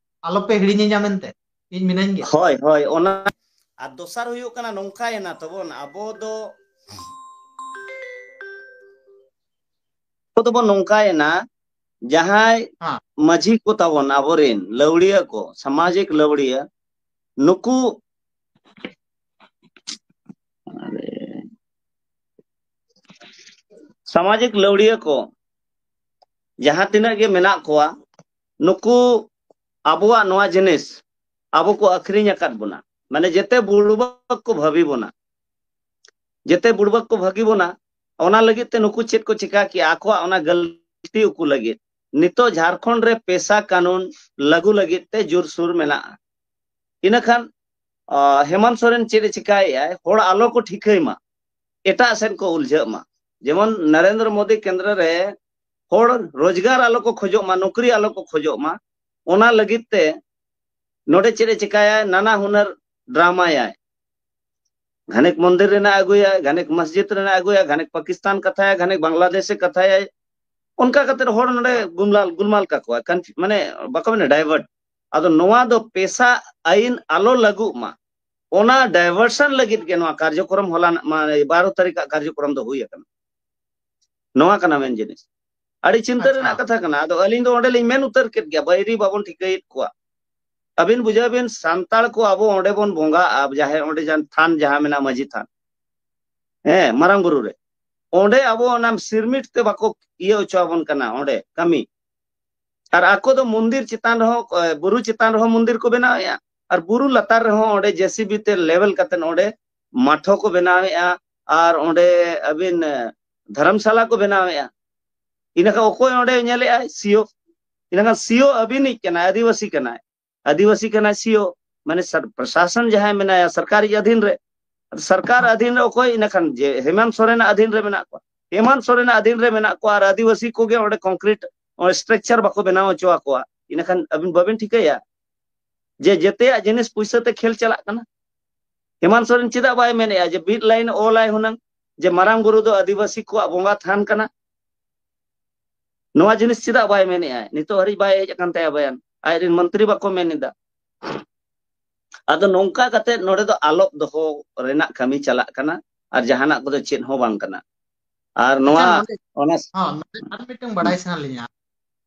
ᱟᱞᱚᱯᱮ ᱦᱤᱲᱤᱧᱤᱧᱟ ᱢᱮᱱᱛᱮ, ᱤᱧ ᱢᱤᱱᱟᱹᱧ ᱜᱮ᱾ ᱦᱳᱭ, ᱦᱳᱭ, ᱚᱱᱟ᱾ ᱟᱨ ᱫᱚᱥᱟᱨ ᱦᱩᱭᱩᱜ ᱠᱟᱱᱟ, ᱱᱚᱝᱠᱟᱭᱮᱱᱟ ᱛᱟᱵᱚᱱ, ᱟᱵᱚ ᱫᱚ, ᱟᱵᱚ ᱫᱚᱵᱚᱱ ᱱᱚᱝᱠᱟᱭᱮᱱᱟ, ᱡᱟᱦᱟᱸᱭ ᱦᱮᱸ᱾ ᱢᱟᱹᱡᱷᱤ ᱠᱚ ᱛᱟᱵᱚᱱ, ᱟᱵᱚᱨᱮᱱ ᱞᱟᱹᱣᱲᱤᱭᱟᱹ ᱠᱚ, ᱥᱟᱢᱟᱡᱤᱠ ᱞᱟᱹᱣᱲᱤᱭᱟᱹ, ᱱᱩᱠᱩ ᱥᱟᱢᱟᱡᱤᱠ ᱞᱟᱹᱣᱲᱤᱭᱟᱹ ᱠᱚ ᱡᱟᱦᱟᱸ ᱛᱤᱱᱟᱹᱜ ᱜᱮ ᱢᱮᱱᱟᱜ ᱠᱚᱣᱟ, ᱱᱩᱠᱩ ᱟᱵᱚᱣᱟᱜ ᱱᱚᱣᱟ ᱡᱤᱱᱤᱥ ᱟᱵᱚ ᱠᱚ ᱟᱹᱠᱷᱨᱤᱧ ᱟᱠᱟᱫ ᱵᱚᱱᱟ, ᱢᱟᱱᱮ ᱡᱮᱛᱮ ᱵᱩᱲᱵᱟᱠ ᱠᱚ ᱵᱷᱟᱹᱵᱤ ᱵᱚᱱᱟ, ᱡᱮᱛᱮ ᱵᱩᱲᱵᱟᱠ ᱠᱚ ᱵᱷᱟᱹᱜᱤ ᱵᱚᱱᱟ᱾ ᱚᱱᱟ ᱞᱟᱹᱜᱤᱫ ᱛᱮ ᱱᱩᱠᱩ ᱪᱮᱫ ᱠᱚ ᱪᱤᱠᱟ ᱠᱮᱜᱼᱟ, ᱟᱠᱚᱣᱟᱜ ᱚᱱᱟ ᱜᱟᱹᱞᱛᱤ ᱩᱠᱩ ᱞᱟᱹᱜᱤᱫ ᱱᱤᱛᱚᱜ ᱡᱷᱟᱲᱠᱷᱚᱸᱰ ᱨᱮ ᱯᱮᱥᱟ ᱠᱟᱹᱱᱩᱱ ᱞᱟᱹᱜᱩ ᱞᱟᱹᱜᱤᱫ ᱛᱮ ᱡᱳᱨᱥᱳᱨ ᱢᱮᱱᱟᱜᱼᱟ᱾ ᱤᱱᱟᱹᱠᱷᱟᱱ ᱟᱸ, ᱦᱮᱢᱟᱱᱛ ᱥᱚᱨᱮᱱ ᱪᱮᱫ ᱮ ᱪᱤᱠᱟᱭᱮᱫᱼᱟᱭ, ᱦᱚᱲ ᱟᱞᱚ ᱠᱚ ᱴᱷᱤᱠᱟᱹᱭ ᱢᱟ, ᱮᱴᱟᱜ ᱥᱮᱫ ᱠᱚ ᱩᱞᱡᱷᱟᱹᱜ ᱢᱟ᱾ ᱡᱮᱢᱚᱱ ᱱᱚᱨᱮᱱᱫᱨᱚ ᱢᱳᱫᱤ ᱠᱮᱱᱫᱨᱚ ᱨᱮ ᱦᱚᱲ ᱨᱳᱡᱽᱜᱟᱨ ᱟᱞᱚ ᱠᱚ ᱠᱷᱚᱡᱚᱜ ᱢᱟ, ᱱᱚᱠᱨᱤ ᱟᱞᱚ ᱠᱚ ᱠᱷᱚᱡᱚᱜ ᱢᱟ, ᱚᱱᱟ ᱞᱟᱹᱜᱤᱫ ᱛᱮ ᱱᱚᱰᱮ ᱪᱮᱫ ᱮ ᱪᱤᱠᱟᱭᱟ, ᱱᱟᱱᱟ ᱦᱩᱱᱟᱹᱨ ᱰᱨᱟᱢᱟᱭᱟᱭ᱾ ᱜᱷᱟᱱᱮᱠ ᱢᱚᱱᱫᱤᱨ ᱨᱮᱱᱟᱜ ᱟᱹᱜᱩᱭᱟ, ᱜᱷᱟᱱᱮᱠ ᱢᱚᱥᱡᱤᱫ ᱨᱮᱱᱟᱜ ᱟᱹᱜᱩᱭᱟ, ᱜᱷᱟᱱᱮᱠ ᱯᱟᱠᱤᱥᱛᱟᱱ ᱠᱟᱛᱷᱟᱭᱟ, ᱜᱷᱟᱱᱮᱠ ᱵᱟᱝᱞᱟᱫᱮᱥᱮ ᱠᱟᱛᱷᱟᱭᱟᱭ᱾ ᱚᱱᱠᱟ ᱠᱟᱛᱮ ᱦᱚᱲ ᱱᱚᱰᱮ ᱜᱩᱢᱞᱟᱞ ᱜᱩᱞᱢᱟᱞ ᱠᱟᱠᱚᱣᱟ, conf- ᱢᱟᱱᱮ ᱵᱟᱠᱚ ᱢᱮᱱᱟ divert᱾ ᱟᱫᱚ ᱱᱚᱣᱟ ᱫᱚ ᱯᱮᱥᱟ ᱟᱹᱭᱤᱱ ᱟᱞᱚ ᱞᱟᱹᱜᱩᱜ ᱢᱟ, ᱚᱱᱟ diversion ᱞᱟᱹᱜᱤᱫ ᱜᱮ ᱱᱚᱣᱟ ᱠᱟᱨᱡᱚᱠᱨᱚᱢ ᱦᱚᱞᱟ ᱢᱟᱱᱮ ᱵᱟᱨᱚ ᱛᱟᱹᱨᱤᱠᱷ ᱟᱜ ᱠᱟᱨᱡᱚᱠᱨᱚᱢ ᱫᱚ ᱦᱩᱭ ᱟᱠᱟᱱᱟ᱾ ᱱᱚᱣᱟ ᱠᱟᱱᱟ ᱢᱮᱱ ᱡᱤᱱᱤᱥ᱾ ᱟᱹᱰᱤ ᱪᱤᱱᱛᱟᱹ ᱟᱪᱪᱷᱟ᱾ ᱨᱮᱱᱟᱜ ᱠᱟᱛᱷᱟ ᱠᱟᱱᱟ᱾ ᱟᱫᱚ ᱟᱹᱞᱤᱧ ᱫᱚ ᱚᱸᱰᱮ ᱞᱤᱧ ᱢᱮᱱ ᱩᱛᱟᱹᱨ ᱠᱮᱫ ᱜᱮᱭᱟ, ᱵᱟᱹᱭᱨᱤ ᱵᱟᱵᱚᱱ ᱴᱷᱤᱠᱟᱹᱭᱮᱫ ᱠᱚᱣᱟ᱾ ᱟᱹᱵᱤᱱ ᱵᱩᱡᱷᱟᱹᱣ ᱵᱤᱱ, ᱥᱟᱱᱛᱟᱲ ᱠᱚ ᱟᱵᱚ ᱚᱸᱰᱮ ᱵᱚᱱ ᱵᱚᱸᱜᱟᱜᱼᱟ, ᱡᱟᱦᱮᱨ, ᱚᱸᱰᱮ ᱡᱟᱦᱟᱸ ᱛᱷᱟᱱ ᱡᱟᱦᱟᱸ ᱢᱮᱱᱟᱜᱼᱟ, ᱢᱟᱹᱡᱷᱤ ᱛᱷᱟᱱ, ᱦᱮᱸ, ᱢᱟᱨᱟᱝ ᱵᱩᱨᱩ ᱨᱮ, ᱚᱸᱰᱮ ᱟᱵᱚ ᱚᱱᱟ ᱥᱤᱨᱢᱤᱴ ᱛᱮ ᱵᱟᱠᱚ ᱤᱭᱟᱹ ᱦᱚᱪᱚ ᱟᱵᱚᱱ ᱠᱟᱱᱟ ᱚᱸᱰᱮ ᱠᱟᱹᱢᱤ᱾ ᱟᱨ ᱟᱠᱚ ᱫᱚ ᱢᱚᱱᱫᱤᱨ ᱪᱮᱛᱟᱱ ᱨᱮᱦᱚᱸ, ᱮ, ᱵᱩᱨᱩ ᱪᱮᱛᱟᱱ ᱨᱮᱦᱚᱸ ᱢᱚᱱᱫᱤᱨ ᱠᱚ ᱵᱮᱱᱟᱣᱮᱫᱼᱟ, ᱟᱨ ᱵᱩᱨᱩ ᱞᱟᱛᱟᱨ ᱨᱮᱦᱚᱸ ᱚᱸᱰᱮ ᱡᱮᱥᱤᱵᱤ ᱛᱮ ᱞᱮᱵᱮᱞ ᱠᱟᱛᱮ ᱚᱸᱰᱮ ᱢᱟᱴᱷᱚ ᱠᱚ ᱵᱮᱱᱟᱣᱮᱫᱼᱟ, ᱟᱨ ᱚᱸᱰᱮ ᱟᱹᱵᱤᱱ, ᱮ, ᱫᱷᱚᱨᱚᱢᱥᱟᱞᱟ ᱠᱚ ᱵᱮᱱᱟᱣᱮᱫᱼᱟ᱾ ᱤᱱᱟᱹᱠᱷᱟᱱ ᱚᱠᱚᱭ ᱚᱸᱰᱮ ᱧᱮᱞᱮᱫᱼᱟᱭ? ᱥᱤᱭᱳ᱾ ᱤᱱᱟᱹᱠᱷᱟᱱ ᱥᱤᱭᱳ ᱟᱹᱵᱤᱱᱤᱡ ᱠᱟᱱᱟᱭ, ᱟᱹᱫᱤᱵᱟᱹᱥᱤ ᱠᱟᱱᱟᱭ, ᱟᱹᱫᱤᱵᱟᱹᱥᱤ ᱠᱟᱱᱟᱭ ᱥᱤᱭᱳ, ᱢᱟᱱᱮ ᱥᱟᱨ-, ᱯᱨᱚᱥᱟᱥᱚᱱ ᱡᱟᱦᱟᱸᱭ ᱢᱮᱱᱟᱭᱟ ᱥᱚᱨᱠᱟᱨᱤᱡ ᱟᱫᱷᱤᱱ ᱨᱮ, ᱥᱚᱨᱠᱟᱨ ᱟᱫᱷᱤᱱ ᱨᱮ ᱚᱠᱚᱭ? ᱤᱱᱟᱹᱠᱷᱟᱱ ᱡᱮ ᱦᱮᱢᱟᱱᱛ ᱥᱚᱨᱮᱱᱟᱜ ᱟᱫᱷᱤᱱ ᱨᱮ ᱢᱮᱱᱟᱜ ᱠᱚᱣᱟ, ᱦᱮᱢᱟᱱᱛ ᱥᱚᱨᱮᱱᱟᱜ ᱟᱫᱷᱤᱱ ᱨᱮ ᱢᱮᱱᱟᱜ ᱠᱚᱣᱟ, ᱟᱨ ᱟᱹᱫᱤᱵᱟᱹᱥᱤ ᱠᱚᱜᱮ ᱚᱸᱰᱮ ᱠᱚᱝᱠᱨᱤᱴ, ᱚᱸᱰᱮ ᱥᱴᱨᱟᱠᱪᱟᱨ ᱵᱟᱠᱚ ᱵᱮᱱᱟᱣ ᱦᱚᱪᱚ ᱟᱠᱚᱣᱟ᱾ ᱤᱱᱟᱹᱠᱷᱟᱱ ᱟᱹᱵᱤᱱ ᱵᱟᱵᱤᱱ ᱴᱷᱤᱠᱟᱹᱭᱟ ᱡᱮ ᱡᱮᱛᱮᱭᱟᱜ ᱡᱤᱱᱤᱥ ᱯᱩᱭᱥᱟᱹ ᱛᱮ ᱠᱷᱮᱞ ᱪᱟᱞᱟᱜ ᱠᱟᱱᱟ? ᱦᱮᱢᱟᱱᱛ ᱥᱚᱨᱮᱱ ᱪᱮᱫᱟᱜ ᱵᱟᱭ ᱢᱮᱱᱮᱫᱼᱟ ᱡᱮ ᱢᱤᱫ ᱞᱟᱭᱤᱱ ᱚᱞᱟᱭ ᱦᱩᱱᱟᱹᱝ ᱡᱮ ᱢᱟᱨᱟᱝ ᱵᱩᱨᱩ ᱫᱚ ᱟᱹᱫᱤᱵᱟᱹᱥᱤ ᱠᱚᱣᱟᱜ ᱵᱚᱸᱜᱟ ᱛᱷᱟᱱ ᱠᱟᱱᱟ? ᱱᱚᱣᱟ ᱡᱤᱱᱤᱥ ᱪᱮᱫᱟᱜ ᱵᱟᱭ ᱢᱮᱱᱮᱫᱼᱟ? ᱱᱤᱛᱚᱜ ᱦᱟᱹᱨᱤᱡ ᱵᱟᱭ ᱦᱮᱡ ᱟᱠᱟᱱ ᱛᱟᱭᱟ ᱵᱚᱭᱟᱱ, ᱟᱡᱨᱮᱱ ᱢᱚᱱᱛᱨᱤ ᱵᱟᱠᱚ ᱢᱮᱱ ᱮᱫᱟ᱾ ᱟᱫᱚ ᱱᱚᱝᱠᱟ ᱠᱟᱛᱮ ᱱᱚᱰᱮ ᱫᱚ ᱟᱞᱚᱯ ᱫᱚᱦᱚ ᱨᱮᱱᱟᱜ ᱠᱟᱹᱢᱤ ᱪᱟᱞᱟᱜ ᱠᱟᱱᱟ, ᱟᱨ ᱡᱟᱦᱟᱱᱟᱜ ᱠᱚᱫᱚ ᱪᱮᱫ ᱦᱚᱸ ᱵᱟᱝ ᱠᱟᱱᱟ᱾ ᱟᱨ ᱱᱚᱣᱟ, ᱟᱪᱪᱷᱟ, ᱱᱚᱰᱮ, ᱚᱱᱟ ᱦᱚᱸ, ᱱᱚᱰᱮ ᱟᱨ ᱢᱤᱫᱴᱟᱝ ᱵᱟᱰᱟᱭ ᱥᱟᱱᱟ ᱞᱤᱧᱟ,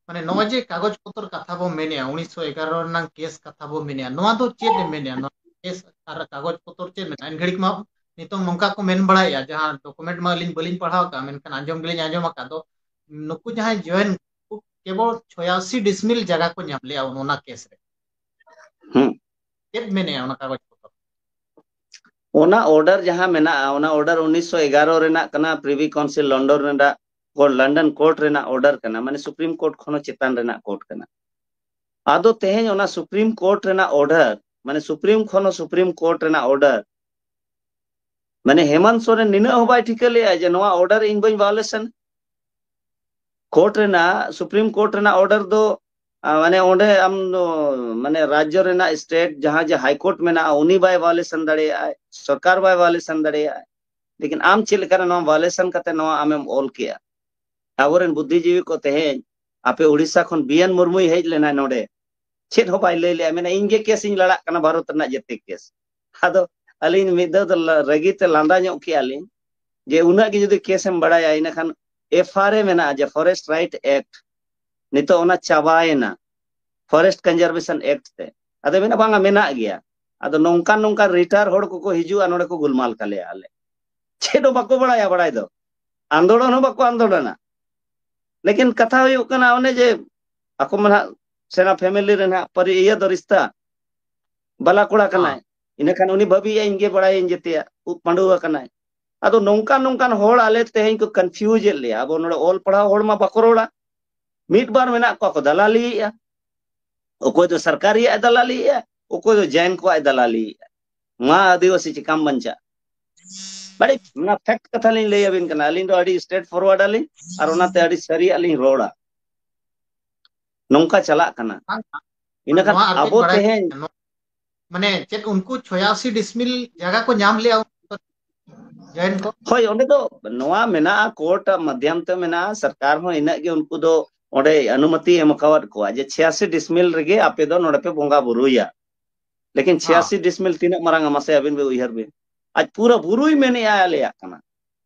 ᱢᱟᱱᱮ ᱱᱚᱜᱼᱚᱭ ᱡᱮ ᱠᱟᱜᱚᱡᱽ ᱯᱚᱛᱚᱨ ᱠᱟᱛᱷᱟ ᱵᱚ ᱢᱮᱱᱮᱜᱼᱟ, ᱩᱱᱤᱥᱥᱚ ᱮᱜᱟᱨᱚ ᱨᱮᱱᱟᱝ ᱠᱮᱥ ᱠᱟᱛᱷᱟ ᱵᱚ ᱢᱮᱱᱮᱜᱼᱟ, ᱱᱚᱣᱟ ᱫᱚ ᱪᱮᱫ ᱮ ᱢᱮᱱᱮᱜᱼᱟ? ᱱᱚᱣᱟ ᱠᱮᱥ ᱟᱨ ᱠᱟᱜᱚᱡᱽ ᱯᱚᱛᱚᱨ ᱪᱮᱫ ᱢᱮᱱᱟᱜᱼᱟ? ᱮᱱ ᱜᱷᱟᱹᱲᱤᱡ ᱢᱟ ᱱᱤᱛᱚᱝ ᱱᱚᱝᱠᱟ ᱠᱚ ᱢᱮᱱ ᱵᱟᱲᱟᱭᱮᱜᱼᱟ, ᱡᱟᱦᱟᱸ ᱰᱚᱠᱩᱢᱮᱱᱴ ᱢᱟ ᱟᱹᱞᱤᱧ ᱵᱟᱹᱞᱤᱧ ᱯᱟᱲᱦᱟᱣ ᱟᱠᱟᱫᱼᱟ, ᱢᱮᱱᱠᱷᱟᱱ ᱟᱸᱡᱚᱢ ᱜᱮᱞᱤᱧ ᱟᱸᱡᱚᱢ ᱟᱠᱟᱫ ᱫᱚ, ᱱᱩᱠᱩ ᱡᱟᱦᱟᱸᱭ ᱡᱚᱭᱮᱱ ᱠᱚ ᱠᱮᱵᱚᱞ ᱪᱷᱚᱭᱟᱥᱤ ᱰᱤᱥᱢᱤᱞ ᱡᱟᱭᱜᱟ ᱠᱚ ᱧᱟᱢ ᱞᱮᱜᱼᱟ ᱚᱱᱟ ᱠᱮᱥ ᱨᱮ᱾ ᱦᱩᱸ᱾ ᱪᱮᱫ ᱢᱮᱱᱮᱜᱼᱟ ᱚᱱᱟ ᱠᱟᱜᱚᱡᱽ ᱯᱚᱛᱚᱵ? ᱚᱱᱟ ᱚᱨᱰᱟᱨ ᱡᱟᱦᱟᱸ ᱢᱮᱱᱟᱜᱼᱟ, ᱚᱱᱟ ᱚᱨᱰᱟᱨ ᱩᱱᱤᱥᱥᱚ ᱮᱜᱟᱨᱚ ᱨᱮᱱᱟᱜ ᱠᱟᱱᱟ, ᱯᱨᱤᱵᱷᱤ ᱠᱟᱣᱩᱱᱥᱤᱞ ᱞᱚᱱᱰᱚᱱ ᱨᱮᱱᱟᱜ, ᱞᱚᱱᱰᱚᱱ ᱠᱳᱨᱴ ᱨᱮᱱᱟᱜ ᱚᱨᱰᱟᱨ ᱠᱟᱱᱟ, ᱢᱟᱱᱮ ᱥᱩᱯᱨᱤᱢ ᱠᱳᱨᱴ ᱠᱷᱚᱱ ᱦᱚᱸ ᱪᱮᱛᱟᱱ ᱨᱮᱱᱟᱜ ᱠᱳᱨᱴ ᱠᱟᱱᱟ᱾ ᱟᱫᱚ ᱛᱮᱦᱮᱧ ᱚᱱᱟ ᱥᱩᱯᱨᱤᱢ ᱠᱳᱨᱴ ᱨᱮᱱᱟᱜ ᱚᱨᱰᱟᱨ, ᱢᱟᱱᱮ ᱥᱩᱯᱨᱤᱢ ᱠᱷᱚᱱ ᱦᱚᱸ ᱥᱩᱯᱨᱤᱢ ᱠᱳᱨᱴ ᱨᱮᱱᱟᱜ ᱚᱨᱰᱟᱨ, ᱢᱟᱱᱮ ᱦᱮᱢᱟᱱᱛ ᱥᱚᱨᱮᱱ ᱱᱤᱱᱟᱹᱜ ᱦᱚᱸ ᱵᱟᱭ ᱴᱷᱤᱠᱟᱹ ᱞᱮᱜᱼᱟ ᱡᱮ ᱱᱚᱣᱟ ᱚᱨᱰᱟᱨ ᱤᱧ ᱵᱟᱹᱧ ᱵᱷᱟᱭᱳᱞᱮᱥᱚᱱ᱾ ᱠᱳᱨᱴ ᱨᱮᱱᱟᱜ, ᱥᱩᱯᱨᱤᱢ ᱠᱳᱨᱴ ᱨᱮᱱᱟᱜ ᱚᱨᱰᱟᱨ ᱫᱚ, ᱟ, ᱢᱟᱱᱮ ᱚᱸᱰᱮ ᱟᱢ ᱫᱚ, ᱢᱟᱱᱮ ᱨᱟᱡᱽᱡᱚ ᱨᱮᱱᱟᱜ, ᱥᱴᱮᱴ ᱡᱟᱦᱟᱸ ᱡᱮ ᱦᱟᱭ ᱠᱳᱨᱴ ᱢᱮᱱᱟᱜᱼᱟ, ᱩᱱᱤ ᱵᱟᱭ ᱵᱷᱟᱭᱳᱞᱮᱥᱚᱱ ᱫᱟᱲᱮᱭᱟᱜᱼᱟᱭ, ᱥᱚᱨᱠᱟᱨ ᱵᱟᱭ ᱵᱷᱟᱭᱳᱞᱮᱥᱚᱱ ᱫᱟᱲᱮᱭᱟᱜᱼᱟᱭ᱾ ᱞᱮᱠᱤᱱ ᱟᱢ ᱪᱮᱫ ᱞᱮᱠᱟᱨᱮ ᱱᱚᱣᱟ ᱵᱷᱟᱭᱳᱞᱮᱥᱚᱱ ᱠᱟᱛᱮ ᱱᱚᱣᱟ ᱟᱢᱮᱢ ᱚᱞ ᱠᱮᱜᱼᱟ? ᱟᱵᱚᱨᱮᱱ ᱵᱩᱫᱽᱫᱷᱤᱡᱤᱵᱤ ᱠᱚ ᱛᱮᱦᱮᱧ, ᱟᱯᱮ ᱩᱲᱤᱥᱥᱟ ᱠᱷᱚᱱ ᱵᱤ ᱮᱱ ᱢᱩᱨᱢᱩᱭ ᱦᱮᱡ ᱞᱮᱱᱟᱭ ᱱᱚᱰᱮ, ᱪᱮᱫ ᱦᱚᱸ ᱵᱟᱭ ᱞᱟᱹᱭ ᱞᱮᱜᱼᱟ, ᱢᱮᱱᱟ ᱤᱧ ᱜᱮ ᱠᱮᱥ ᱤᱧ ᱞᱟᱲᱟᱜ ᱠᱟᱱᱟ, ᱵᱷᱟᱨᱚᱛ ᱨᱮᱱᱟᱜ ᱡᱮᱛᱮ ᱠᱮᱥ᱾ ᱟᱫᱚ ᱟᱹᱞᱤᱧ ᱢᱤᱫ ᱫᱷᱟᱣ ᱫᱚ ᱞᱟ-, ᱨᱟᱹᱜᱤ ᱛᱮ ᱞᱟᱸᱫᱟ ᱧᱚᱜ ᱠᱮᱜᱼᱟ ᱞᱤᱧ ᱡᱮ ᱩᱱᱟᱹᱜ ᱜᱮ ᱡᱩᱫᱤ ᱠᱮᱥ ᱮᱢ ᱵᱟᱲᱟᱭᱟ, ᱤᱱᱟᱹᱠᱷᱟᱱ ᱮᱯᱷ ᱟᱨ ᱮ ᱢᱮᱱᱟᱜᱼᱟ ᱡᱮ ᱯᱷᱚᱨᱮᱥᱴ ᱨᱟᱭᱤᱴ ᱮᱠᱴ, ᱱᱤᱛᱚᱜ ᱚᱱᱟ ᱪᱟᱵᱟᱭᱮᱱᱟ ᱯᱷᱚᱨᱮᱥᱴ ᱠᱚᱱᱡᱟᱨᱵᱷᱮᱥᱚᱱ ᱮᱠᱴ ᱛᱮ᱾ ᱟᱫᱚ ᱢᱮᱱᱟ ᱵᱟᱝᱟ ᱢᱮᱱᱟᱜ ᱜᱮᱭᱟ᱾ ᱟᱫᱚ ᱱᱚᱝᱠᱟᱱ ᱱᱚᱝᱠᱟᱱ ᱨᱤᱴᱟᱨ ᱦᱚᱲ ᱠᱚᱠᱚ ᱦᱤᱡᱩᱜᱼᱟ ᱱᱚᱰᱮ ᱠᱚ ᱜᱩᱞᱢᱟᱞ ᱠᱟᱞᱮᱭᱟ ᱟᱞᱮ᱾ ᱪᱮᱫ ᱦᱚᱸ ᱵᱟᱠᱚ ᱵᱟᱲᱟᱭᱟ ᱵᱟᱲᱟᱭ ᱫᱚ, ᱟᱱᱫᱳᱞᱚᱱ ᱦᱚᱸ ᱵᱟᱠᱚ ᱟᱱᱫᱳᱞᱚᱱᱟ᱾ ᱞᱮᱠᱤᱱ ᱠᱟᱛᱷᱟ ᱦᱩᱭᱩᱜ ᱠᱟᱱᱟ ᱚᱱᱮ ᱡᱮ ᱟᱠᱚ ᱢᱟ ᱱᱟᱦᱟᱜ ᱥᱮᱱᱟ ᱯᱷᱮᱢᱮᱞᱤ ᱨᱮ ᱱᱟᱦᱟᱜ ᱯᱟᱹᱨᱤ ᱤᱭᱟᱹ ᱫᱚ ᱨᱤᱥᱛᱟ ᱵᱟᱞᱟ ᱠᱚᱲᱟ ᱠᱟᱱᱟᱭ, ᱤᱱᱟᱹᱠᱷᱟᱱ ᱩᱱᱤ ᱵᱷᱟᱹᱵᱤᱭᱮᱜᱼᱟ ᱤᱧ ᱜᱮ ᱵᱟᱲᱟᱭᱟᱹᱧ ᱡᱮᱛᱮᱭᱟᱜ, ᱩᱵ ᱯᱟᱺᱰᱩᱣᱟᱹ ᱠᱟᱱᱟᱭ᱾ ᱟᱫᱚ ᱱᱚᱝᱠᱟᱱ ᱱᱚᱝᱠᱟᱱ ᱦᱚᱲ ᱟᱞᱮ ᱛᱮᱦᱮᱧ ᱠᱚ ᱠᱚᱱᱯᱷᱤᱭᱩᱡᱽ ᱮᱫ ᱞᱮᱭᱟ᱾ ᱟᱵᱚ ᱱᱚᱰᱮ ᱚᱞ ᱯᱟᱲᱦᱟᱣ ᱦᱚᱲ ᱢᱟ ᱵᱟᱠᱚ ᱨᱚᱲᱟ, ᱢᱤᱫ ᱵᱟᱨ ᱢᱮᱱᱟᱜ ᱠᱚᱣᱟ ᱠᱚ ᱫᱟᱞᱟᱞᱤᱭᱮᱜᱼᱟ, ᱚᱠᱚᱭ ᱫᱚ ᱥᱚᱨᱠᱟᱨᱤᱭᱟᱜ ᱮ ᱫᱟᱞᱟᱞᱤᱭᱮᱜᱼᱟ, ᱚᱠᱚᱭ ᱫᱚ ᱡᱟᱭᱤᱱ ᱠᱚᱣᱟᱜ ᱮ ᱫᱟᱞᱟᱞᱤᱭᱮᱜᱼᱟ᱾ ᱢᱟ ᱟᱹᱫᱤᱵᱟᱹᱥᱤ ᱪᱮᱠᱟᱢ ᱵᱟᱧᱪᱟᱜᱼᱟ? ᱵᱟᱹᱲᱤᱡ, ᱚᱱᱟ ᱯᱷᱮᱠᱴ ᱠᱟᱛᱷᱟ ᱞᱤᱧ ᱞᱟᱹᱭ ᱟᱵᱤᱱ ᱠᱟᱱᱟ᱾ ᱟᱹᱞᱤᱧ ᱫᱚ ᱟᱹᱰᱤ ᱥᱴᱨᱮᱴ ᱯᱷᱚᱨᱣᱟᱨᱰ ᱟᱞᱤᱧ, ᱟᱨ ᱚᱱᱟᱛᱮ ᱟᱹᱰᱤ ᱥᱟᱹᱨᱤᱭᱟᱜ ᱞᱤᱧ ᱨᱚᱲᱟ᱾ ᱱᱚᱝᱠᱟ ᱪᱟᱞᱟᱜ ᱠᱟᱱᱟ᱾ ᱵᱟᱝ, ᱤᱱᱟᱹᱠᱷᱟᱱ ᱱᱚᱣᱟ ᱟᱨ ᱠᱟᱹᱡ ᱟᱵᱚ ᱵᱟᱲᱟᱭ ᱛᱮᱦᱮᱧ ᱱᱚ-, ᱢᱟᱱᱮ ᱪᱮᱫ ᱩᱱᱠᱩ ᱪᱷᱚᱭᱟᱥᱤ ᱰᱤᱥᱢᱤᱞ ᱡᱟᱭᱜᱟ ᱠᱚ ᱧᱟᱢ ᱞᱮᱜᱼᱟ ᱩᱱᱠᱩ ᱡᱟᱭᱤᱱ ᱠᱚ? ᱦᱳᱭ, ᱚᱸᱰᱮ ᱫᱚ ᱱᱚᱣᱟ ᱢᱮᱱᱟᱜᱼᱟ, ᱠᱳᱨᱴ ᱟᱜ ᱢᱟᱫᱽᱫᱷᱚᱢ ᱛᱮ ᱢᱮᱱᱟᱜᱼᱟ, ᱥᱚᱨᱠᱟᱨ ᱦᱚᱸ ᱤᱱᱟᱹᱜ ᱜᱮ ᱩᱱᱠᱩ ᱫᱚ ᱚᱸᱰᱮ ᱚᱱᱩᱢᱚᱛᱤ ᱮᱢ ᱟᱠᱟᱣᱟᱫ ᱠᱚᱣᱟ ᱡᱮ ᱪᱷᱤᱭᱟᱥᱤ ᱰᱤᱥᱢᱤᱞ ᱨᱮᱜᱮ ᱟᱯᱮ ᱫᱚ ᱱᱚᱰᱮ ᱯᱮ ᱵᱚᱸᱜᱟ ᱵᱩᱨᱩᱭᱟ᱾ ᱞᱮᱠᱤᱱ ᱦᱮᱸ᱾ ᱪᱷᱤᱭᱟᱥᱤ ᱰᱤᱥᱢᱤᱞ ᱛᱤᱱᱟᱹᱜ ᱢᱟᱨᱟᱝᱟ ᱢᱟᱥᱮ ᱟᱹᱵᱤᱱ ᱵᱤᱱ ᱩᱭᱦᱟᱹᱨ ᱵᱤᱱ᱾ ᱟᱡ ᱯᱩᱨᱟᱹ ᱵᱩᱨᱩᱭ ᱢᱮᱱᱮᱜᱼᱟ ᱟᱞᱮᱭᱟᱜ ᱠᱟᱱᱟ᱾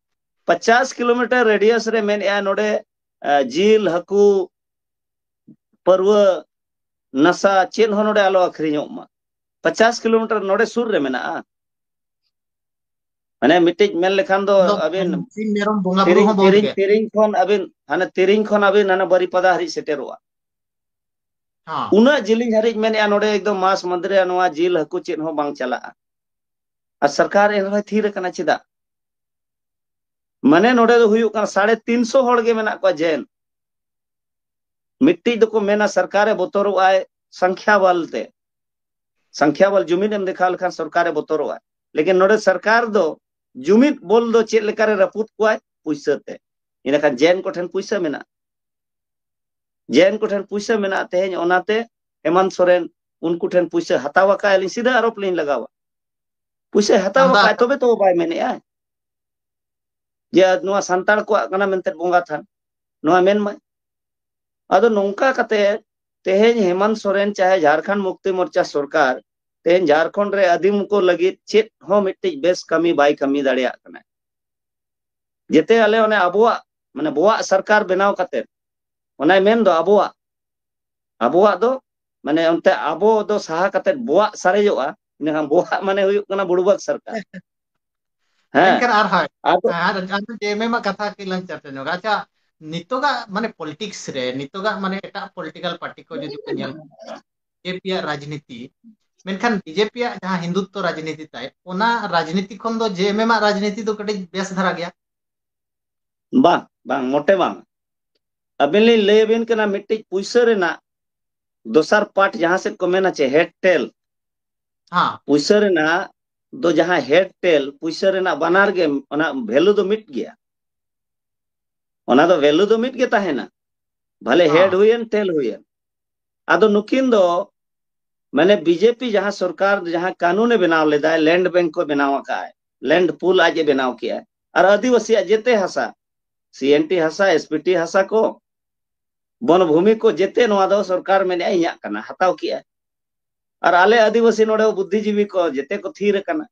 ᱯᱚᱪᱟᱥ ᱠᱤᱞᱳᱢᱤᱴᱟᱨ ᱨᱮᱰᱤᱭᱟᱥ ᱨᱮ ᱢᱮᱱᱮᱜᱼᱟ ᱱᱚᱰᱮ, ᱟ, ᱡᱤᱞ, ᱦᱟᱹᱠᱩ, ᱯᱟᱹᱨᱣᱟᱹ, ᱱᱟᱥᱟ ᱪᱮᱫ ᱦᱚᱸ ᱱᱚᱰᱮ ᱟᱞᱚ ᱟᱹᱠᱷᱨᱤᱧᱚᱜ ᱢᱟ᱾ ᱯᱚᱪᱟᱥ ᱠᱤᱞᱳᱢᱤᱴᱟᱨ ᱱᱚᱰᱮ ᱥᱩᱨ ᱨᱮ ᱢᱮᱱᱟᱜᱼᱟ᱾ ᱢᱟᱱᱮ ᱢᱤᱫᱴᱤᱡ ᱢᱮᱱ ᱞᱮᱠᱷᱟᱱ ᱫᱚ ᱟᱹᱵᱤᱱ ᱥᱤᱢ ᱢᱮᱨᱚᱢ ᱵᱚᱸᱜᱟ ᱵᱩᱨᱩ ᱦᱚᱸ ᱵᱚᱱᱫᱷ ᱜᱮ᱾ ᱛᱤᱨᱤᱧ ᱠᱷᱚᱱ ᱟᱹᱵᱤᱱ ᱦᱟᱱᱮ ᱛᱤᱨᱤᱧ ᱠᱷᱚᱱ ᱟᱹᱵᱤᱱ ᱦᱟᱱᱮ ᱵᱟᱨᱤᱯᱟᱫᱟ ᱦᱟᱹᱨᱤᱡ ᱥᱮᱴᱮᱨᱚᱜᱼᱟ᱾ ᱦᱚᱸ᱾ ᱩᱱᱟᱹᱜ ᱡᱤᱞᱤᱧ ᱦᱟᱹᱨᱤᱡ ᱢᱮᱱᱮᱜᱼᱟ ᱱᱚᱰᱮ ᱮᱠᱫᱚᱢ ᱢᱟᱥ ᱢᱟᱫᱽᱨᱮ ᱱᱚᱣᱟ ᱡᱤᱞ ᱦᱟᱹᱠᱩ ᱪᱮᱫ ᱦᱚᱸ ᱵᱟᱝ ᱪᱟᱞᱟᱜᱼᱟ᱾ ᱟᱨ ᱥᱚᱨᱠᱟᱨ ᱮᱱ ᱨᱮᱦᱚᱸᱭ ᱛᱷᱤᱨ ᱟᱠᱟᱱᱟ᱾ ᱪᱮᱫᱟᱜ? ᱢᱟᱱᱮ ᱱᱚᱰᱮ ᱫᱚ ᱦᱩᱭᱩᱜ ᱠᱟᱱᱟ ᱥᱟᱲᱮ ᱛᱤᱱ ᱥᱚ ᱦᱚᱲ ᱜᱮ ᱢᱮᱱᱟᱜ ᱠᱚᱣᱟ ᱡᱮᱱ᱾ ᱢᱤᱫᱴᱤᱡ ᱫᱚᱠᱚ ᱢᱮᱱᱟ ᱥᱚᱨᱠᱟᱨᱮ ᱵᱚᱛᱚᱨᱚᱜ ᱟᱭ ᱥᱚᱝᱠᱷᱭᱟ ᱵᱟᱞ ᱛᱮ᱾ ᱥᱚᱝᱠᱷᱭᱟ ᱵᱟᱞ ᱡᱩᱢᱤᱫ ᱮᱢ ᱫᱮᱠᱷᱟᱣ ᱞᱮᱠᱷᱟᱱ ᱥᱚᱨᱠᱟᱨᱮ ᱵᱚᱛᱚᱨᱚᱜ ᱟᱭ᱾ ᱞᱮᱠᱤᱱ ᱱᱚᱰᱮ ᱥᱚᱨᱠᱟᱨ ᱫᱚ ᱡᱩᱢᱤᱫ ᱵᱚᱞ ᱫᱚ ᱪᱮᱫ ᱞᱮᱠᱟᱨᱮ ᱨᱟᱹᱯᱩᱫ ᱠᱚᱣᱟᱭ? ᱯᱩᱭᱥᱟᱹ ᱛᱮ᱾ ᱤᱱᱟᱹᱠᱷᱟᱱ ᱡᱮᱱ ᱠᱚᱴᱷᱮᱱ ᱯᱩᱭᱥᱟᱹ ᱢᱮᱱᱟᱜᱼᱟ᱾ ᱡᱮᱱ ᱠᱚᱴᱷᱮᱱ ᱯᱩᱭᱥᱟᱹ ᱢᱮᱱᱟᱜᱼᱟ ᱛᱮᱦᱮᱧ, ᱚᱱᱟᱛᱮ ᱦᱮᱢᱟᱱᱛ ᱥᱚᱨᱮᱱ ᱩᱱᱠᱩ ᱴᱷᱮᱱ ᱯᱩᱭᱥᱟᱹ ᱦᱟᱛᱟᱣ ᱟᱠᱟᱫ ᱞᱤᱧ, ᱥᱤᱫᱷᱟᱹ ᱟᱨᱳᱯ ᱞᱤᱧ ᱞᱟᱜᱟᱣᱟ᱾ ᱯᱩᱭᱥᱟᱹᱭ ᱦᱟᱛᱟᱣ ᱪᱟᱸᱫᱟ᱾ ᱟᱠᱟᱫ, ᱛᱚᱵᱮ ᱛᱚ ᱵᱟᱭ ᱢᱮᱱᱮᱜᱼᱟ ᱡᱮ ᱱᱚᱣᱟ ᱥᱟᱱᱛᱟᱲ ᱠᱚᱣᱟᱜ ᱠᱟᱱᱟ ᱢᱮᱱᱛᱮ ᱵᱚᱸᱜᱟ ᱛᱷᱟᱱ, ᱱᱚᱣᱟ ᱢᱮᱱ ᱢᱟᱭ᱾ ᱟᱫᱚ ᱱᱚᱝᱠᱟ ᱠᱟᱛᱮ ᱛᱮᱦᱮᱧ ᱦᱮᱢᱟᱱᱛ ᱥᱚᱨᱮᱱ ᱪᱟᱦᱮ ᱡᱷᱟᱲᱠᱷᱚᱸᱰ ᱢᱩᱠᱛᱤ ᱢᱳᱨᱪᱟ ᱥᱚᱨᱠᱟᱨ ᱛᱮᱦᱮᱧ ᱡᱷᱟᱲᱠᱷᱚᱸᱰ ᱨᱮ ᱟᱹᱫᱤᱢ ᱠᱚ ᱞᱟᱹᱜᱤᱫ ᱪᱮᱫ ᱦᱚᱸ ᱢᱤᱫᱴᱤᱡ ᱵᱮᱥ ᱠᱟᱹᱢᱤ ᱵᱟᱭ ᱠᱟᱹᱢᱤ ᱫᱟᱲᱮᱭᱟᱜ ᱠᱟᱱᱟ᱾ ᱡᱮᱛᱮ ᱟᱞᱮ ᱚᱱᱮ ᱟᱵᱚᱣᱟᱜ, ᱢᱟᱱᱮ ᱵᱚᱣᱟᱜ ᱥᱚᱨᱠᱟᱨ ᱵᱮᱱᱟᱣ ᱠᱟᱛᱮ, ᱚᱱᱟᱭ ᱢᱮᱱ ᱫᱚ ᱟᱵᱚᱣᱟᱜ, ᱟᱵᱚᱣᱟᱜ ᱫᱚ, ᱢᱟᱱᱮ ᱚᱱᱛᱮ ᱟᱵᱚ ᱫᱚ ᱥᱟᱦᱟ ᱠᱟᱛᱮ ᱵᱚᱣᱟᱜ ᱥᱟᱨᱮᱡᱚᱜᱼᱟ, ᱤᱱᱟᱹᱠᱷᱟᱱ ᱵᱚᱣᱟᱜ ᱢᱟᱱᱮ ᱦᱩᱭᱩᱜ ᱠᱟᱱᱟ ᱵᱩᱲᱵᱟᱠ ᱥᱚᱨᱠᱟᱨ᱾ ᱦᱮᱸ᱾ ᱢᱮᱱᱠᱷᱟᱱ ᱟᱨ ᱦᱳᱭ, ᱟᱫᱚ ᱟᱨ ᱟᱨ ᱡᱮ ᱮᱢ ᱮᱢ ᱟᱜ ᱠᱟᱛᱷᱟ ᱠᱟᱹᱡ ᱞᱟᱝ ᱪᱟᱨᱪᱟ ᱧᱚᱜᱟ᱾ ᱟᱪᱪᱷᱟ, ᱱᱤᱛᱚᱜᱟᱜ ᱢᱟᱱᱮ ᱯᱚᱞᱤᱴᱤᱠᱥ ᱨᱮ, ᱱᱤᱛᱚᱜᱟᱜ ᱢᱟᱱᱮ ᱮᱴᱟᱜ ᱯᱚᱞᱤᱴᱤᱠᱟᱞ ᱯᱟᱨᱴᱤ ᱠᱚ ᱡᱩᱫᱤ ᱠᱚ ᱧᱮᱞ, ᱵᱤᱡᱮᱯᱤ ᱟᱜ ᱨᱟᱡᱽᱱᱤᱛᱤ, ᱢᱮᱱᱠᱷᱟᱱ ᱵᱤᱡᱮᱯᱤ ᱟᱜ ᱡᱟᱦᱟᱸ ᱦᱤᱱᱫᱩᱛᱛᱚ ᱨᱟᱡᱽᱱᱤᱛᱤ ᱛᱟᱭ, ᱚᱱᱟ ᱨᱟᱡᱽᱱᱤᱛᱤ ᱠᱷᱚᱱ ᱫᱚ ᱡᱮ ᱮᱢ ᱮᱢ ᱟᱜ ᱨᱟᱡᱽᱱᱤᱛᱤ ᱫᱚ ᱠᱟᱹᱴᱤᱡ ᱵᱮᱥ ᱫᱷᱟᱨᱟ ᱜᱮᱭᱟ᱾ ᱵᱟᱝ, ᱵᱟᱝ, ᱢᱚᱴᱮ ᱵᱟᱝ᱾ ᱟᱹᱵᱤᱱ ᱞᱤᱧ ᱞᱟᱹᱭ ᱟᱹᱵᱤᱱ ᱠᱟᱱᱟ, ᱢᱤᱫᱴᱤᱡ ᱯᱩᱭᱥᱟᱹ ᱨᱮᱱᱟᱜ ᱫᱚᱥᱟᱨ ᱯᱟᱴ ᱡᱟᱦᱟᱸ ᱥᱮᱫ ᱠᱚ ᱢᱮᱱᱟ ᱪᱮ, ᱦᱮᱰ ᱴᱮᱞ᱾ ᱦᱮᱸ᱾ ᱯᱩᱭᱥᱟᱹ ᱨᱮᱱᱟᱜ ᱫᱚ ᱡᱟᱦᱟᱸ ᱦᱮᱰ ᱴᱮᱞ, ᱯᱩᱭᱥᱟᱹ ᱨᱮᱱᱟᱜ ᱵᱟᱱᱟᱨ ᱜᱮ, ᱚᱱᱟ ᱵᱷᱮᱞᱩ ᱫᱚ ᱢᱤᱫ ᱜᱮᱭᱟ᱾ ᱚᱱᱟ ᱫᱚ ᱵᱷᱮᱞᱩ ᱫᱚ ᱢᱤᱫ ᱜᱮ ᱛᱟᱦᱮᱱᱟ, ᱵᱷᱟᱞᱮ ᱦᱮᱸ᱾ ᱦᱮᱰ ᱦᱩᱭᱮᱱ, ᱴᱮᱞ ᱦᱩᱭᱮᱱ᱾ ᱟᱫᱚ ᱱᱩᱠᱤᱱ ᱫᱚ, ᱢᱟᱱᱮ, ᱵᱤᱡᱮᱯᱤ ᱡᱟᱦᱟᱸ ᱥᱚᱨᱠᱟᱨ ᱡᱟᱦᱟᱸ ᱠᱟᱹᱱᱩᱱᱮ ᱵᱮᱱᱟᱣ ᱞᱮᱫᱟᱭ, ᱞᱮᱱᱰ ᱵᱮᱝᱠ ᱠᱚ ᱵᱮᱱᱟᱣ ᱟᱠᱟᱫ, ᱞᱮᱱᱰ ᱯᱩᱞ ᱟᱡ ᱮ ᱵᱮᱱᱟᱣ ᱠᱮᱜᱼᱟ, ᱟᱨ ᱟᱹᱫᱤᱵᱟᱹᱥᱤᱭᱟᱜ ᱡᱮᱛᱮ ᱦᱟᱥᱟ, ᱥᱤ ᱮᱱ ᱴᱤ ᱦᱟᱥᱟ, ᱮᱥ ᱯᱤ ᱴᱤ ᱦᱟᱥᱟ ᱠᱚ, ᱵᱚᱱᱚᱵᱷᱩᱢᱤ ᱠᱚ, ᱡᱮᱛᱮ ᱱᱚᱣᱟ ᱫᱚ ᱥᱚᱨᱠᱟᱨ ᱢᱮᱱᱮᱜᱼᱟ ᱤᱧᱟᱜ ᱠᱟᱱᱟ, ᱦᱟᱛᱟᱣ ᱠᱮᱜᱼᱟ᱾ ᱟᱨ ᱟᱞᱮ ᱟᱹᱫᱤᱵᱟᱹᱥᱤ ᱱᱚᱰᱮ ᱵᱩᱫᱽᱫᱷᱤᱡᱤᱵᱤ ᱠᱚ ᱡᱮᱛᱮ ᱠᱚ ᱛᱷᱤᱨ ᱟᱠᱟᱱᱟ᱾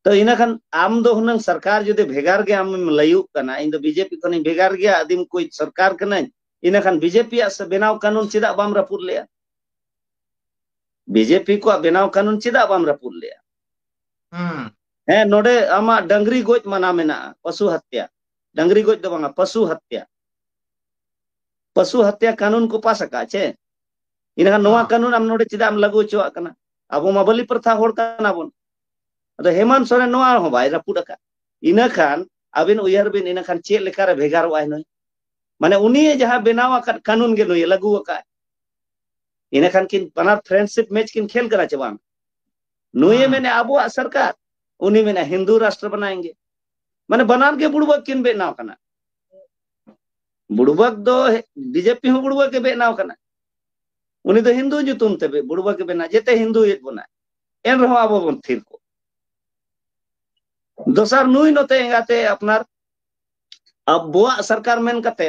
ᱛᱚ ᱤᱱᱟᱹ ᱠᱷᱟᱱ ᱟᱢ ᱫᱚ ᱦᱩᱱᱟᱹᱝ ᱥᱚᱨᱠᱟᱨ ᱡᱩᱫᱤ ᱵᱷᱮᱜᱟᱨ ᱜᱮ ᱟᱢᱮᱢ ᱞᱟᱹᱭᱩᱜ ᱠᱟᱱᱟ, ᱤᱧ ᱫᱚ ᱵᱤᱡᱮᱯᱤ ᱠᱷᱚᱱᱤᱧ ᱵᱷᱮᱜᱟᱨ ᱜᱮᱭᱟ, ᱟᱹᱫᱤᱢ ᱠᱚ ᱥᱚᱨᱠᱟᱨ ᱠᱟᱹᱱᱟᱹᱧ, ᱤᱱᱟᱹ ᱠᱷᱟᱱ ᱵᱤᱡᱮᱯᱤ ᱟᱜ ᱥᱮ ᱵᱮᱱᱟᱣ ᱠᱟᱹᱱᱩᱱ ᱪᱮᱫᱟᱜ ᱵᱟᱢ ᱨᱟᱹᱯᱩᱫ ᱞᱮᱜᱼᱟ? ᱵᱤᱡᱮᱯᱤ ᱠᱚᱣᱟᱜ ᱵᱮᱱᱟᱣ ᱠᱟᱹᱱᱩᱱ ᱪᱮᱫᱟᱜ ᱵᱟᱢ ᱨᱟᱹᱯᱩᱫ ᱞᱮᱜᱼᱟ? ᱦᱩᱸ᱾ ᱦᱮᱸ, ᱱᱚᱰᱮ ᱟᱢᱟᱜ ᱰᱟᱝᱨᱤ ᱜᱚᱡ ᱢᱟᱱᱟ ᱢᱮᱱᱟᱜᱼᱟ, ᱯᱚᱥᱩ ᱦᱚᱛᱭᱟ᱾ ᱰᱟᱝᱨᱤ ᱜᱚᱡ ᱫᱚ ᱵᱟᱝᱟ, ᱯᱚᱥᱩ ᱦᱚᱛᱭᱟ᱾ ᱯᱚᱥᱩ ᱦᱚᱛᱭᱟ ᱠᱟᱹᱱᱩᱱ ᱠᱚ ᱯᱟᱥ ᱟᱠᱟᱫ ᱪᱮ? ᱤᱱᱟᱹᱠᱷᱟᱱ ᱱᱚᱣᱟ ᱦᱮᱸ᱾ ᱠᱟᱹᱱᱩᱱ ᱟᱢ ᱱᱚᱰᱮ ᱪᱮᱫᱟᱜ ᱮᱢ ᱞᱟᱹᱜᱩ ᱦᱚᱪᱚᱣᱟᱜ ᱠᱟᱱᱟ? ᱟᱵᱚ ᱢᱟ ᱵᱟᱹᱞᱤ ᱯᱨᱚᱛᱷᱟ ᱦᱚᱲ ᱠᱟᱱᱟ ᱵᱚᱱ᱾ ᱟᱫᱚ ᱦᱮᱢᱟᱱᱛ ᱥᱚᱨᱮᱱ ᱱᱚᱣᱟ ᱦᱚᱸ ᱵᱟᱭ ᱨᱟᱹᱯᱩᱫ ᱟᱠᱟᱫ᱾ ᱤᱱᱟᱹ ᱠᱷᱟᱱ ᱟᱹᱵᱤᱱ ᱩᱭᱦᱟᱹᱨ ᱵᱤᱱ, ᱤᱱᱟᱹ ᱠᱷᱟᱱ ᱪᱮᱫ ᱞᱮᱠᱟᱨᱮ ᱵᱷᱮᱜᱟᱨᱚᱜᱼᱟᱭ ᱱᱩᱭ? ᱢᱟᱱᱮ ᱩᱱᱤ ᱡᱟᱦᱟᱸ ᱵᱮᱱᱟᱣ ᱟᱠᱟᱫ ᱠᱟᱹᱱᱩᱱ ᱜᱮ ᱱᱩᱭᱮ ᱞᱟᱹᱜᱩ ᱟᱠᱟᱫ᱾ ᱤᱱᱟᱹ ᱠᱷᱟᱱ ᱠᱤᱱ ᱵᱟᱱᱟᱨ friendship match ᱠᱤᱱ ᱠᱷᱮᱞ ᱠᱟᱱᱟ ᱪᱮ ᱵᱟᱝ? ᱱᱩᱭᱮ ᱦᱮᱸ᱾ ᱢᱮᱱᱮᱫᱼᱟ ᱟᱵᱚᱣᱟᱜ ᱥᱚᱨᱠᱟᱨ, ᱩᱱᱤ ᱢᱮᱱᱮᱫᱼᱟ ᱦᱤᱱᱫᱩ ᱨᱟᱥᱴᱨᱚ ᱵᱟᱱᱟᱭᱮᱝᱜᱮ᱾ ᱢᱟᱱᱮ ᱵᱟᱱᱟᱨ ᱜᱮ ᱵᱩᱲᱵᱟᱠ ᱠᱤᱱ ᱵᱮᱱᱟᱣ ᱠᱟᱱᱟ᱾ ᱵᱩᱲᱵᱟᱠ ᱫᱚ ᱵᱤᱡᱮᱯᱤ ᱦᱚᱸ ᱵᱩᱲᱵᱟᱠ ᱜᱮ ᱵᱮᱱᱟᱣ ᱠᱟᱱᱟ᱾ ᱩᱱᱤ ᱫᱚ ᱦᱤᱱᱫᱩ ᱧᱩᱛᱩᱢ ᱛᱮ ᱵᱩᱲᱵᱟᱠ ᱜᱮ ᱵᱮᱱᱟᱣ, ᱡᱮᱛᱮ ᱦᱤᱱᱫᱩᱭᱮᱫ ᱵᱚᱱᱟ᱾ ᱮᱱ ᱨᱮᱦᱚᱸ ᱟᱵᱚ ᱵᱚᱱ ᱛᱷᱤᱨ ᱠᱚᱜ᱾ ᱫᱚᱥᱟᱨ ᱱᱩᱭ ᱱᱚᱛᱮ ᱮᱸᱜᱟᱛᱮ ᱟᱯᱱᱟᱨ ᱟᱵᱚᱣᱟᱜ ᱥᱚᱨᱠᱟᱨ ᱢᱮᱱ ᱠᱟᱛᱮ,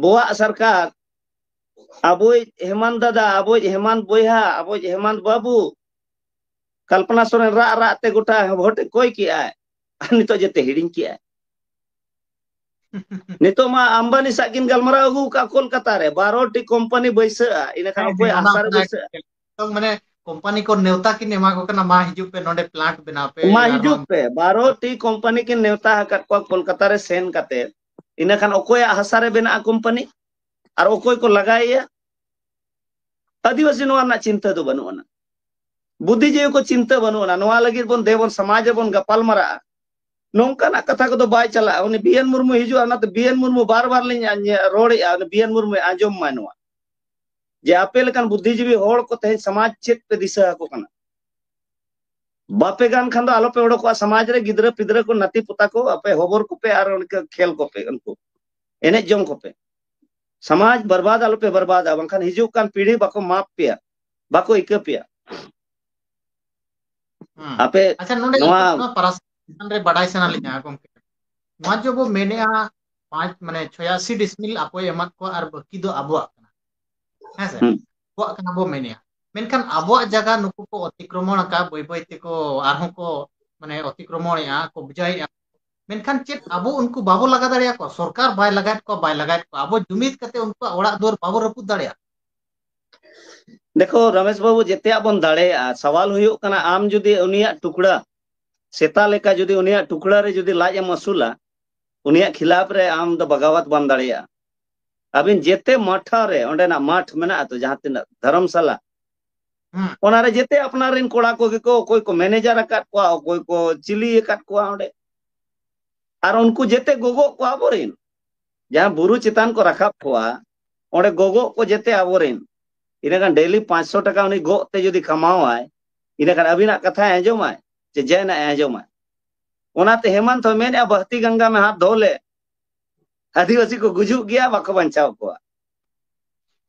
ᱵᱚᱣᱟᱜ ᱥᱚᱨᱠᱟᱨ, ᱟᱵᱚᱭᱤᱡ ᱦᱮᱢᱟᱱᱛ ᱫᱟᱫᱟ, ᱟᱵᱚᱭᱤᱡ ᱦᱮᱢᱟᱱᱛ ᱵᱚᱭᱦᱟ, ᱟᱵᱚᱭᱤᱡ ᱦᱮᱢᱟᱱᱛ ᱵᱟᱹᱵᱩ, ᱠᱚᱞᱯᱚᱱᱟ ᱥᱚᱨᱮᱱ ᱨᱟᱜ ᱨᱟᱜ ᱛᱮ ᱜᱚᱴᱟ ᱵᱷᱳᱴ ᱮ ᱠᱚᱭ ᱠᱮᱜᱼᱟᱭ, ᱟᱨ ᱱᱤᱛᱚᱜ ᱡᱮᱛᱮ ᱦᱤᱲᱤᱧ ᱠᱮᱜᱼᱟᱭ᱾ ᱱᱤᱛᱚᱜ ᱢᱟ ᱟᱢᱵᱟᱱᱤ ᱥᱟᱜ ᱠᱤᱱ ᱜᱟᱞᱢᱟᱨᱟᱣ ᱟᱹᱜᱩ ᱟᱠᱟᱫ ᱠᱳᱞᱠᱟᱛᱟ ᱨᱮ, ᱵᱟᱨᱚ ᱴᱤ ᱠᱳᱢᱯᱟᱱᱤ ᱵᱟᱹᱭᱥᱟᱹᱜᱼᱟ, ᱤᱱᱟᱹ ᱠᱷᱟᱱ ᱦᱮᱸ, ᱚᱠᱚᱭᱟᱜ ᱦᱮᱸ, ᱚᱱᱟ ᱦᱟᱥᱟ ᱨᱮ ᱠᱟᱛᱷᱟ ᱵᱟᱹᱭᱥᱟᱹᱜᱼᱟ? ᱮᱠᱫᱚᱢ ᱢᱟᱱᱮ ᱠᱳᱢᱯᱟᱱᱤ ᱠᱚ ᱱᱮᱣᱛᱟ ᱠᱤᱱ ᱮᱢᱟ ᱠᱚ ᱠᱟᱱᱟ, "ᱢᱟ ᱦᱤᱡᱩᱜ ᱯᱮ, ᱱᱚᱰᱮ ᱯᱞᱟᱱᱴ ᱵᱮᱱᱟᱣ ᱯᱮ", ᱢᱟ ᱟᱨ ᱦᱤᱡᱩᱜ ᱵᱟᱝ ᱯᱮ, ᱵᱟᱨᱚ ᱴᱤ ᱠᱳᱢᱯᱟᱱᱤ ᱠᱤᱱ ᱱᱮᱣᱛᱟ ᱟᱠᱟᱫ ᱠᱚᱣᱟ ᱠᱳᱞᱠᱟᱛᱟ ᱨᱮ ᱥᱮᱱ ᱠᱟᱛᱮ, ᱤᱱᱟᱹ ᱠᱷᱟᱱ ᱚᱠᱚᱭᱟᱜ ᱦᱟᱥᱟ ᱨᱮ ᱵᱮᱱᱟᱜᱼᱟ ᱠᱳᱢᱯᱟᱱᱤ? ᱟᱨ ᱚᱠᱚᱭ ᱠᱚ ᱞᱟᱜᱟᱭᱮᱭᱟ? ᱟᱹᱫᱤᱵᱟᱹᱥᱤ ᱱᱚᱣᱟ ᱨᱮᱱᱟᱜ ᱪᱤᱱᱛᱟᱹ ᱫᱚ ᱵᱟᱹᱱᱩᱜ ᱟᱱᱟ᱾ ᱵᱩᱫᱽᱫᱷᱤᱡᱤᱵᱤ ᱠᱚ ᱪᱤᱱᱛᱟᱹ ᱵᱟᱹᱱᱩᱜ ᱟᱱᱟ᱾ ᱱᱚᱣᱟ ᱞᱟᱹᱜᱤᱫ ᱵᱚᱱ ᱫᱮᱵᱚᱱ ᱥᱚᱢᱟᱡᱽ ᱨᱮᱵᱚᱱ ᱜᱟᱯᱟᱞ ᱢᱟᱨᱟᱜᱼᱟ᱾ ᱱᱚᱝᱠᱟᱱᱟᱜ ᱠᱟᱛᱷᱟ ᱠᱚᱫᱚ ᱵᱟᱭ ᱪᱟᱞᱟᱜᱼᱟ᱾ ᱩᱱᱤ ᱵᱤ ᱮᱱ ᱢᱩᱨᱢᱩ ᱦᱤᱡᱩᱜᱼᱟ, ᱚᱱᱟᱛᱮ ᱵᱤ ᱮᱱ ᱢᱩᱨᱢᱩ ᱵᱟᱨ ᱵᱟᱨ ᱞᱤᱧ ᱟᱸᱡ-, ᱨᱚᱲᱮᱜᱼᱟ, ᱩᱱᱤ ᱵᱤ ᱮᱱ ᱢᱩᱨᱢᱩᱭ ᱟᱸᱡᱚᱢ ᱢᱟ ᱱᱚᱣᱟ, ᱡᱮ ᱟᱯᱮ ᱞᱮᱠᱟᱱ ᱵᱩᱫᱽᱫᱷᱤᱡᱤᱵᱤ ᱦᱚᱲ ᱠᱚ ᱛᱮᱦᱮᱧ ᱥᱚᱢᱟᱡᱽ ᱪᱮᱫ ᱯᱮ ᱫᱤᱥᱟᱹ ᱟᱠᱚ ᱠᱟᱱᱟ? ᱵᱟᱯᱮ ᱜᱟᱱ ᱠᱷᱟᱱ ᱫᱚ ᱟᱞᱚᱯᱮ ᱚᱰᱚᱠᱚᱜᱼᱟ ᱥᱚᱢᱟᱡᱽ ᱨᱮ, ᱜᱤᱫᱽᱨᱟᱹ ᱯᱤᱫᱽᱨᱟᱹ ᱠᱚ ᱱᱟᱹᱛᱤ ᱯᱚᱛᱟ ᱠᱚ ᱟᱯᱮ ᱦᱚᱵᱚᱨ ᱠᱚᱯᱮ ᱟᱨ ᱚᱱᱠᱟ ᱠᱷᱮᱞ ᱠᱚᱯᱮ, ᱩᱱᱠᱩ ᱮᱱᱮᱡ ᱡᱚᱝ ᱠᱚᱯᱮ᱾ ᱥᱚᱢᱟᱡᱽ ᱵᱚᱨᱵᱟᱫ ᱟᱞᱚᱯᱮ ᱵᱚᱨᱵᱟᱫᱟ, ᱵᱟᱝᱠᱷᱟᱱ ᱦᱤᱡᱩᱜ ᱠᱟᱱ ᱯᱤᱲᱦᱤ ᱵᱟᱠᱚ ᱢᱟᱯ ᱯᱮᱭᱟ, ᱵᱟᱠᱚ ᱤᱠᱟᱹ ᱯᱮᱭᱟ᱾ ᱦᱩᱸ᱾ ᱟᱯᱮ ᱟᱪᱪᱷᱟ, ᱱᱚᱰᱮ ᱱᱚᱣᱟ ᱱᱚᱣᱟ ᱯᱟᱨᱟᱥ ᱨᱮ ᱵᱟᱰᱟᱭ ᱥᱟᱱᱟ ᱞᱤᱧᱟ ᱜᱚᱢᱠᱮ, ᱱᱚᱣᱟ ᱡᱮ ᱵᱚ ᱢᱮᱱᱮᱜᱼᱟ ᱯᱟᱸᱪ, ᱢᱟᱱᱮ ᱪᱷᱚᱭᱟᱥᱤ ᱰᱤᱥᱢᱤᱞ ᱟᱠᱚᱭ ᱮᱢᱟᱫ ᱠᱚᱣᱟ ᱟᱨ ᱵᱟᱹᱠᱤ ᱫᱚ ᱟᱵᱚᱣᱟᱜ ᱠᱟᱱᱟ, ᱦᱮᱸ ᱥᱮ? ᱦᱩᱸ᱾ ᱟᱵᱚᱣᱟᱜ ᱠᱟᱱᱟ ᱵᱚ ᱢᱮᱱᱮᱜᱼᱟ, ᱢᱮᱱᱠᱷᱟᱱ ᱟᱵᱚᱣᱟᱜ ᱡᱟᱭᱜᱟ ᱱᱩᱠᱩ ᱠᱚ ᱚᱛᱤᱠᱨᱚᱢᱚᱱ ᱟᱠᱟᱫ, ᱵᱟᱹᱭ ᱵᱟᱹᱭ ᱛᱮᱠᱚ ᱟᱨᱦᱚᱸ ᱠᱚ, ᱢᱟᱱᱮ, ᱚᱛᱤᱠᱨᱚᱢᱚᱱᱮᱜᱼᱟ, ᱠᱚᱵᱡᱟᱭᱮᱜᱼᱟ᱾ ᱢᱮᱱᱠᱷᱟᱱ ᱪᱮᱫ ᱟᱵᱚ ᱩᱱᱠᱩ ᱵᱟᱵᱚ ᱞᱟᱜᱟ ᱫᱟᱲᱮᱭᱟᱠᱚᱣᱟ? ᱥᱚᱨᱠᱟᱨ ᱵᱟᱭ ᱞᱟᱜᱟᱭᱮᱫ ᱠᱚᱣᱟ, ᱟᱵᱚ ᱡᱩᱢᱤᱫ ᱠᱟᱛᱮ ᱩᱱᱠᱩᱣᱟᱜ ᱚᱲᱟᱜ ᱫᱩᱣᱟᱹᱨ ᱵᱟᱵᱚ ᱨᱟᱹᱯᱩᱫ ᱫᱟᱲᱮᱭᱟᱜᱼᱟ? ᱫᱮᱠᱷᱚ ᱨᱚᱢᱮᱥ ᱵᱟᱹᱵᱩ, ᱡᱮᱛᱮᱭᱟᱜ ᱵᱚᱱ ᱫᱟᱲᱮᱭᱟᱜᱼᱟ, ᱥᱟᱣᱟᱞ ᱦᱩᱭᱩᱜ ᱠᱟᱱᱟ ᱟᱢ ᱡᱩᱫᱤ ᱩᱱᱤᱭᱟᱜ ᱴᱩᱠᱲᱟ ᱥᱮᱛᱟ ᱞᱮᱠᱟ ᱡᱩᱫᱤ ᱩᱱᱤᱭᱟᱜ ᱴᱩᱠᱲᱟ ᱨᱮ ᱡᱩᱫᱤ ᱞᱟᱡ ᱮᱢ ᱟᱹᱥᱩᱞᱟ, ᱩᱱᱤᱭᱟᱜ ᱠᱷᱤᱞᱟᱯ ᱨᱮ ᱟᱢ ᱫᱚ ᱵᱟᱜᱟᱣᱟᱛ ᱵᱟᱢ ᱫᱟᱲᱮᱭᱟᱜᱼᱟ᱾ ᱟᱹᱵᱤᱱ ᱡᱮᱛᱮ ᱢᱟᱴᱷᱟ ᱨᱮ, ᱚᱸᱰᱮᱱᱟᱜ ᱢᱟᱴᱷ ᱢᱮᱱᱟᱜᱼᱟ ᱛᱚ, ᱡᱟᱦᱟᱸ ᱛᱤᱱᱟᱹᱜ ᱫᱷᱚᱨᱚᱢᱥᱟᱞᱟ, ᱦᱩᱸ᱾ ᱚᱱᱟᱨᱮ ᱡᱮᱛᱮ ᱟᱯᱱᱟᱨ ᱨᱮᱱ ᱠᱚᱲᱟ ᱠᱚᱜᱮ ᱠᱚ, ᱚᱠᱚᱭ ᱠᱚ ᱢᱮᱱᱮᱡᱟᱨ ᱟᱠᱟᱫ ᱠᱚᱣᱟ, ᱚᱠᱚᱭ ᱠᱚ ᱪᱤᱞᱤ ᱟᱠᱟᱫ ᱠᱚᱣᱟ ᱚᱸᱰᱮ᱾ ᱟᱨ ᱩᱱᱠᱩ ᱡᱮᱛᱮ ᱜᱚᱜᱚᱜ ᱠᱚ ᱟᱵᱚᱨᱮᱱ, ᱡᱟᱦᱟᱸ ᱵᱩᱨᱩ ᱪᱮᱛᱟᱱ ᱠᱚ ᱨᱟᱠᱟᱵ ᱠᱚᱣᱟ, ᱚᱸᱰᱮ ᱜᱚᱜᱚᱜ ᱠᱚ ᱡᱮᱛᱮ ᱟᱵᱚᱨᱮᱱ᱾ ᱤᱱᱟᱹᱠᱷᱟᱱ ᱰᱮᱞᱤ ᱯᱟᱸᱪᱥᱚ ᱴᱟᱠᱟ ᱩᱱᱤ ᱜᱚᱜ ᱛᱮ ᱡᱩᱫᱤ ᱠᱟᱢᱟᱣᱟᱭ, ᱤᱱᱟᱹᱠᱷᱟᱱ ᱟᱹᱵᱤᱱᱟᱜ ᱠᱟᱛᱷᱟᱭ ᱟᱸᱡᱚᱢᱟᱭ ᱪᱮ ᱡᱮᱱᱟᱜ ᱮ ᱟᱸᱡᱚᱢᱟᱭ? ᱚᱱᱟᱛᱮ ᱦᱮᱢᱟᱱᱛ ᱦᱚᱸ ᱢᱮᱱᱮᱫᱼᱟ, ᱵᱟᱦᱛᱤ ᱜᱟᱝᱜᱟ ᱢᱮ ᱦᱟᱛ ᱫᱷᱳ ᱞᱮ, ᱟᱹᱫᱤᱵᱟᱹᱥᱤ ᱠᱚ ᱜᱩᱡᱩᱜ ᱜᱮᱭᱟ, ᱵᱟᱠᱚ ᱵᱟᱧᱪᱟᱣ ᱠᱚᱣᱟ᱾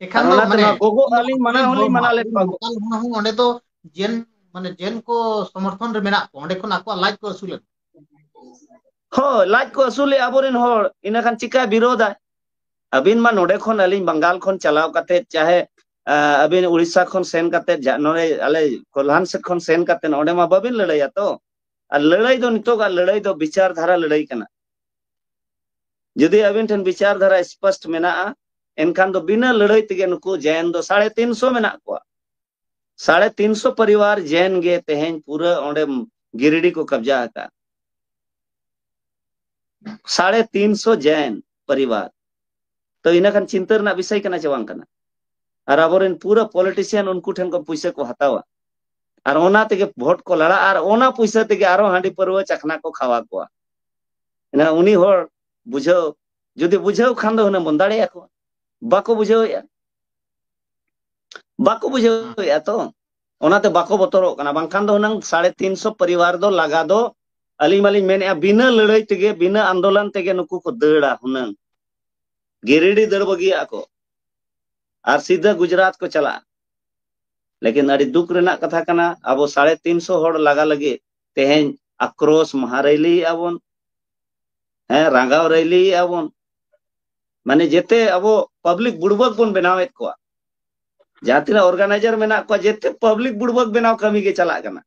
ᱮᱠᱷᱟᱱ ᱟᱨ ᱫᱚ ᱚᱱᱟᱛᱮ ᱢᱟᱱᱮ ᱱᱚᱣᱟ ᱜᱚᱜᱚ ᱤᱧ ᱫᱚ ᱟᱹᱞᱤᱧ ᱟᱹᱰᱤ ᱢᱟᱱᱟᱣ ᱦᱚᱸᱞᱤᱧ ᱦᱚᱲ, ᱢᱟᱱᱟᱣ ᱞᱮᱫ ᱟᱹᱰᱤ ᱠᱚᱣᱟ᱾ ᱞᱳᱠᱟᱞ ᱦᱚᱲ ᱦᱚᱸ ᱚᱸᱰᱮ ᱫᱚ ᱡᱮᱱ, ᱢᱟᱱᱮ ᱡᱮᱱ ᱠᱚ ᱥᱚᱢᱚᱨᱛᱷᱚᱱ ᱨᱮ ᱢᱮᱱᱟᱜ ᱠᱚᱣᱟ, ᱚᱸᱰᱮ ᱠᱷᱚᱱ ᱟᱠᱚᱣᱟᱜ ᱞᱟᱡ ᱠᱚ ᱟᱹᱥᱩᱞᱮᱫ᱾ ᱦᱳᱭ, ᱞᱟᱡ ᱠᱚ ᱟᱹᱥᱩᱞᱮᱫ ᱟᱵᱚᱨᱮᱱ ᱦᱚᱲ, ᱤᱱᱟᱹ ᱠᱷᱟᱱ ᱪᱤᱠᱟᱭ ᱵᱤᱨᱳᱫᱟᱭ? ᱟᱹᱵᱤᱱ ᱢᱟ ᱱᱚᱰᱮ ᱠᱷᱚᱱ, ᱟᱹᱞᱤᱧ ᱵᱟᱝᱜᱟᱞ ᱠᱷᱚᱱ ᱪᱟᱞᱟᱣ ᱠᱟᱛᱮ, ᱪᱟᱦᱮ, ᱟ, ᱟᱹᱵᱤᱱ ᱩᱲᱤᱥᱥᱟ ᱠᱷᱚᱱ ᱥᱮᱱ ᱠᱟᱛᱮ, ᱡᱟ-, ᱱᱚᱰᱮ ᱟᱞᱮ ᱠᱚᱞᱦᱟᱱ ᱥᱮᱫ ᱠᱷᱚᱱ ᱥᱮᱱ ᱠᱟᱛᱮ ᱚᱸᱰᱮ ᱢᱟ ᱵᱟᱵᱤᱱ ᱞᱟᱹᱲᱦᱟᱹᱭᱟ ᱛᱚ᱾ ᱟᱨ ᱞᱟᱹᱲᱦᱟᱹᱭ ᱫᱚ, ᱱᱤᱛᱚᱜᱟᱜ ᱞᱟᱹᱲᱦᱟᱹᱭ ᱫᱚ ᱵᱤᱪᱟᱨ ᱫᱷᱟᱨᱟ ᱞᱟᱹᱲᱦᱟᱹᱭ ᱠᱟᱱᱟ᱾ ᱡᱩᱫᱤ ᱟᱹᱵᱤᱱ ᱴᱷᱮᱱ ᱵᱤᱪᱟᱨ ᱫᱷᱟᱨᱟ ᱥᱯᱚᱥᱴ ᱢᱮᱱᱟᱜᱼᱟ, ᱮᱱᱠᱷᱟᱱ ᱫᱚ ᱵᱤᱱᱟᱹ ᱞᱟᱹᱲᱦᱟᱹᱭ ᱛᱮᱜᱮ ᱱᱩᱠᱩ ᱡᱮᱱ ᱫᱚ ᱥᱟᱲᱮ ᱛᱤᱱ ᱥᱚ ᱢᱮᱱᱟᱜ ᱠᱚᱣᱟ᱾ ᱥᱟᱲᱮ ᱛᱤᱱ ᱥᱚ ᱯᱚᱨᱤᱵᱟᱨ ᱡᱮᱱ ᱜᱮ ᱛᱮᱦᱮᱧ ᱯᱩᱨᱟᱹ ᱚᱸᱰᱮ ᱜᱤᱨᱤᱰᱤ ᱠᱚ ᱠᱟᱵᱡᱟ ᱟᱠᱟᱫ᱾ ᱥᱟᱲᱮ ᱛᱤᱱ ᱥᱚ ᱡᱮᱱ ᱯᱚᱨᱤᱵᱟᱨ᱾ ᱛᱚ, ᱤᱱᱟᱹ ᱠᱷᱟᱱ ᱪᱤᱱᱛᱟᱹ ᱨᱮᱱᱟᱜ ᱵᱤᱥᱚᱭ ᱠᱟᱱᱟ ᱪᱮ ᱵᱟᱝ ᱠᱟᱱᱟ? ᱟᱨ ᱟᱵᱚᱨᱮᱱ ᱯᱩᱨᱟᱹ ᱯᱚᱞᱤᱴᱤᱥᱤᱭᱟᱱ ᱩᱱᱠᱩ ᱴᱷᱮᱱ ᱠᱷᱚᱱ ᱯᱩᱭᱥᱟᱹ ᱠᱚ ᱦᱟᱛᱟᱣᱟ, ᱟᱨ ᱚᱱᱟ ᱛᱮᱜᱮ ᱵᱷᱳᱴ ᱠᱚ ᱞᱟᱲᱟᱜᱼᱟ, ᱟᱨ ᱚᱱᱟ ᱯᱩᱭᱥᱟᱹ ᱛᱮᱜᱮ ᱟᱨᱦᱚᱸ ᱦᱟᱺᱰᱤ ᱯᱟᱹᱨᱣᱟᱹ ᱪᱟᱠᱷᱱᱟ ᱠᱚ ᱠᱷᱟᱣᱟ ᱠᱚᱣᱟ᱾ ᱮᱱᱟ ᱩᱱᱤ ᱦᱚᱲ ᱵᱩᱡᱷᱟᱹᱣ, ᱡᱩᱫᱤ ᱵᱩᱡᱷᱟᱹᱣ ᱠᱷᱟᱱ ᱫᱚ ᱦᱩᱱᱟᱹᱝ ᱵᱚᱱ ᱫᱟᱲᱮᱭᱟᱜᱼᱟ ᱠᱚ᱾ ᱵᱟᱠᱚ ᱵᱩᱡᱷᱟᱹᱣᱮᱫᱼᱟ, ᱵᱟᱠᱚ ᱵᱩᱡᱷᱟᱹᱣᱮᱫᱼᱟ ᱛᱚ, ᱚᱱᱟᱛᱮ ᱵᱟᱠᱚ ᱵᱚᱛᱚᱨᱚᱜ ᱠᱟᱱᱟ᱾ ᱵᱟᱝᱠᱷᱟᱱ ᱫᱚ ᱦᱩᱱᱟᱹᱝ ᱥᱟᱲᱮ ᱛᱤᱱ ᱥᱚ ᱯᱚᱨᱤᱵᱟᱨ ᱫᱚ ᱞᱟᱜᱟ ᱫᱚ, ᱟᱹᱞᱤᱧ ᱢᱟᱞᱤᱧ ᱢᱮᱱᱮᱫᱼᱟ, ᱵᱤᱱᱟᱹ ᱞᱟᱹᱲᱦᱟᱹᱭ ᱛᱮᱜᱮ, ᱵᱤᱱᱟᱹ ᱟᱱᱫᱳᱞᱚᱱ ᱛᱮᱜᱮ ᱱᱩᱠᱩ ᱠᱚ ᱫᱟᱹᱲᱟ ᱦᱩᱱᱟᱹᱝ, ᱜᱤᱨᱤᱰᱤ ᱫᱟᱹᱲ ᱵᱟᱹᱜᱤᱭᱟᱜᱼᱟ ᱠᱚ, ᱟᱨ ᱥᱤᱫᱷᱟᱹ ᱜᱩᱡᱽᱨᱟᱴ ᱠᱚ ᱪᱟᱞᱟᱜᱼᱟ᱾ ᱞᱮᱠᱤᱱ ᱟᱹᱰᱤ ᱫᱩᱠ ᱨᱮᱱᱟᱜ ᱠᱟᱛᱷᱟ ᱠᱟᱱᱟ, ᱟᱵᱚ ᱥᱟᱲᱮ ᱛᱤᱱ ᱥᱚ ᱦᱚᱲ ᱞᱟᱜᱟ ᱞᱟᱹᱜᱤᱫ ᱛᱮᱦᱮᱧ ᱟᱠᱨᱳᱥ ᱢᱟᱦᱟ ᱨᱮᱞᱤᱭᱮᱫᱼᱟ ᱵᱚᱱ, ᱦᱮᱸ, ᱨᱟᱸᱜᱟᱣ ᱨᱮᱞᱤᱭᱮᱫᱼᱟ ᱵᱚᱱ᱾ ᱢᱟᱱᱮ ᱡᱮᱛᱮ ᱟᱵᱚ ᱯᱟᱵᱽᱞᱤᱠ ᱵᱩᱲᱵᱟᱠ ᱵᱚᱱ ᱵᱮᱱᱟᱣᱮᱫ ᱠᱚᱣᱟ᱾ ᱡᱟᱦᱟᱸ ᱛᱤᱱᱟᱹᱜ ᱚᱨᱜᱟᱱᱟᱭᱡᱟᱨ ᱢᱮᱱᱟᱜ ᱠᱚᱣᱟ, ᱡᱮᱛᱮ ᱯᱟᱵᱽᱞᱤᱠ ᱵᱩᱲᱵᱟᱠ ᱵᱮᱱᱟᱣ ᱠᱟᱹᱢᱤ ᱜᱮ ᱪᱟᱞᱟᱜ ᱠᱟᱱᱟ᱾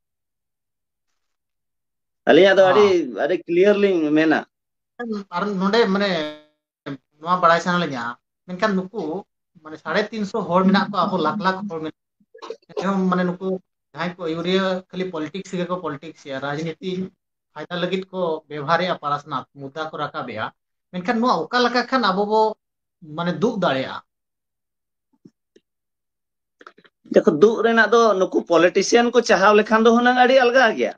ᱟᱹᱞᱤᱧᱟᱜ ᱫᱚ ᱟᱹᱰᱤ, ᱦᱚᱸ᱾ ᱟᱹᱰᱤ ᱠᱞᱤᱭᱟᱨ ᱞᱤᱧ ᱢᱮᱱᱟ᱾ ᱟᱨ ᱱᱚᱰᱮ ᱢᱟᱱᱮ ᱱᱚᱣᱟ ᱵᱟᱲᱟᱭ ᱥᱟᱱᱟ ᱞᱤᱧᱟ, ᱢᱮᱱᱠᱷᱟᱱ ᱱᱩᱠᱩ ᱢᱟᱱᱮ ᱥᱟᱲᱮ ᱛᱤᱱ ᱥᱚ ᱦᱚᱲ ᱢᱮᱱᱟᱜ ᱠᱚᱣᱟ, ᱟᱵᱚ ᱞᱟᱠᱷ ᱞᱟᱠᱷ ᱦᱚᱲ ᱢᱮᱱᱟᱜ ᱠᱚᱣᱟ, ᱮᱱᱨᱮᱦᱚᱸ ᱢᱟᱱᱮ ᱱᱩᱠᱩ ᱡᱟᱦᱟᱸᱭ ᱠᱚ ᱟᱹᱭᱩᱨᱤᱭᱟᱹ ᱠᱷᱟᱹᱞᱤ ᱯᱚᱞᱤᱴᱤᱠᱥ ᱜᱮᱠᱚ ᱯᱚᱞᱤᱴᱤᱠᱥ ᱮᱜᱼᱟ, ᱨᱟᱡᱽᱱᱤᱛᱤ ᱯᱷᱟᱭᱫᱟ ᱞᱟᱹᱜᱤᱫ ᱠᱚ ᱵᱮᱵᱷᱟᱨᱮᱜᱼᱟ, ᱯᱟᱨᱟᱥᱱᱟᱛᱷ ᱢᱩᱫᱽᱫᱟ ᱠᱚ ᱨᱟᱠᱟᱵᱮᱜᱼᱟ᱾ ᱢᱮᱱᱠᱷᱟᱱ ᱱᱚᱣᱟ ᱚᱠᱟ ᱞᱮᱠᱟ ᱠᱷᱟᱱ ᱟᱵᱚ ᱵᱚ ᱢᱟᱱᱮ ᱫᱩᱜ ᱫᱟᱲᱮᱭᱟᱜᱼᱟ? ᱫᱮᱠᱷᱚ, ᱫᱩᱜ ᱨᱮᱱᱟᱜ ᱫᱚ ᱱᱩᱠᱩ ᱯᱚᱞᱤᱴᱤᱥᱤᱭᱟᱱ ᱠᱚ ᱪᱟᱦᱟᱣ ᱞᱮᱠᱷᱟᱱ ᱫᱚ ᱦᱩᱱᱟᱹᱝ ᱟᱹᱰᱤ ᱟᱞᱜᱟ ᱜᱮᱭᱟ᱾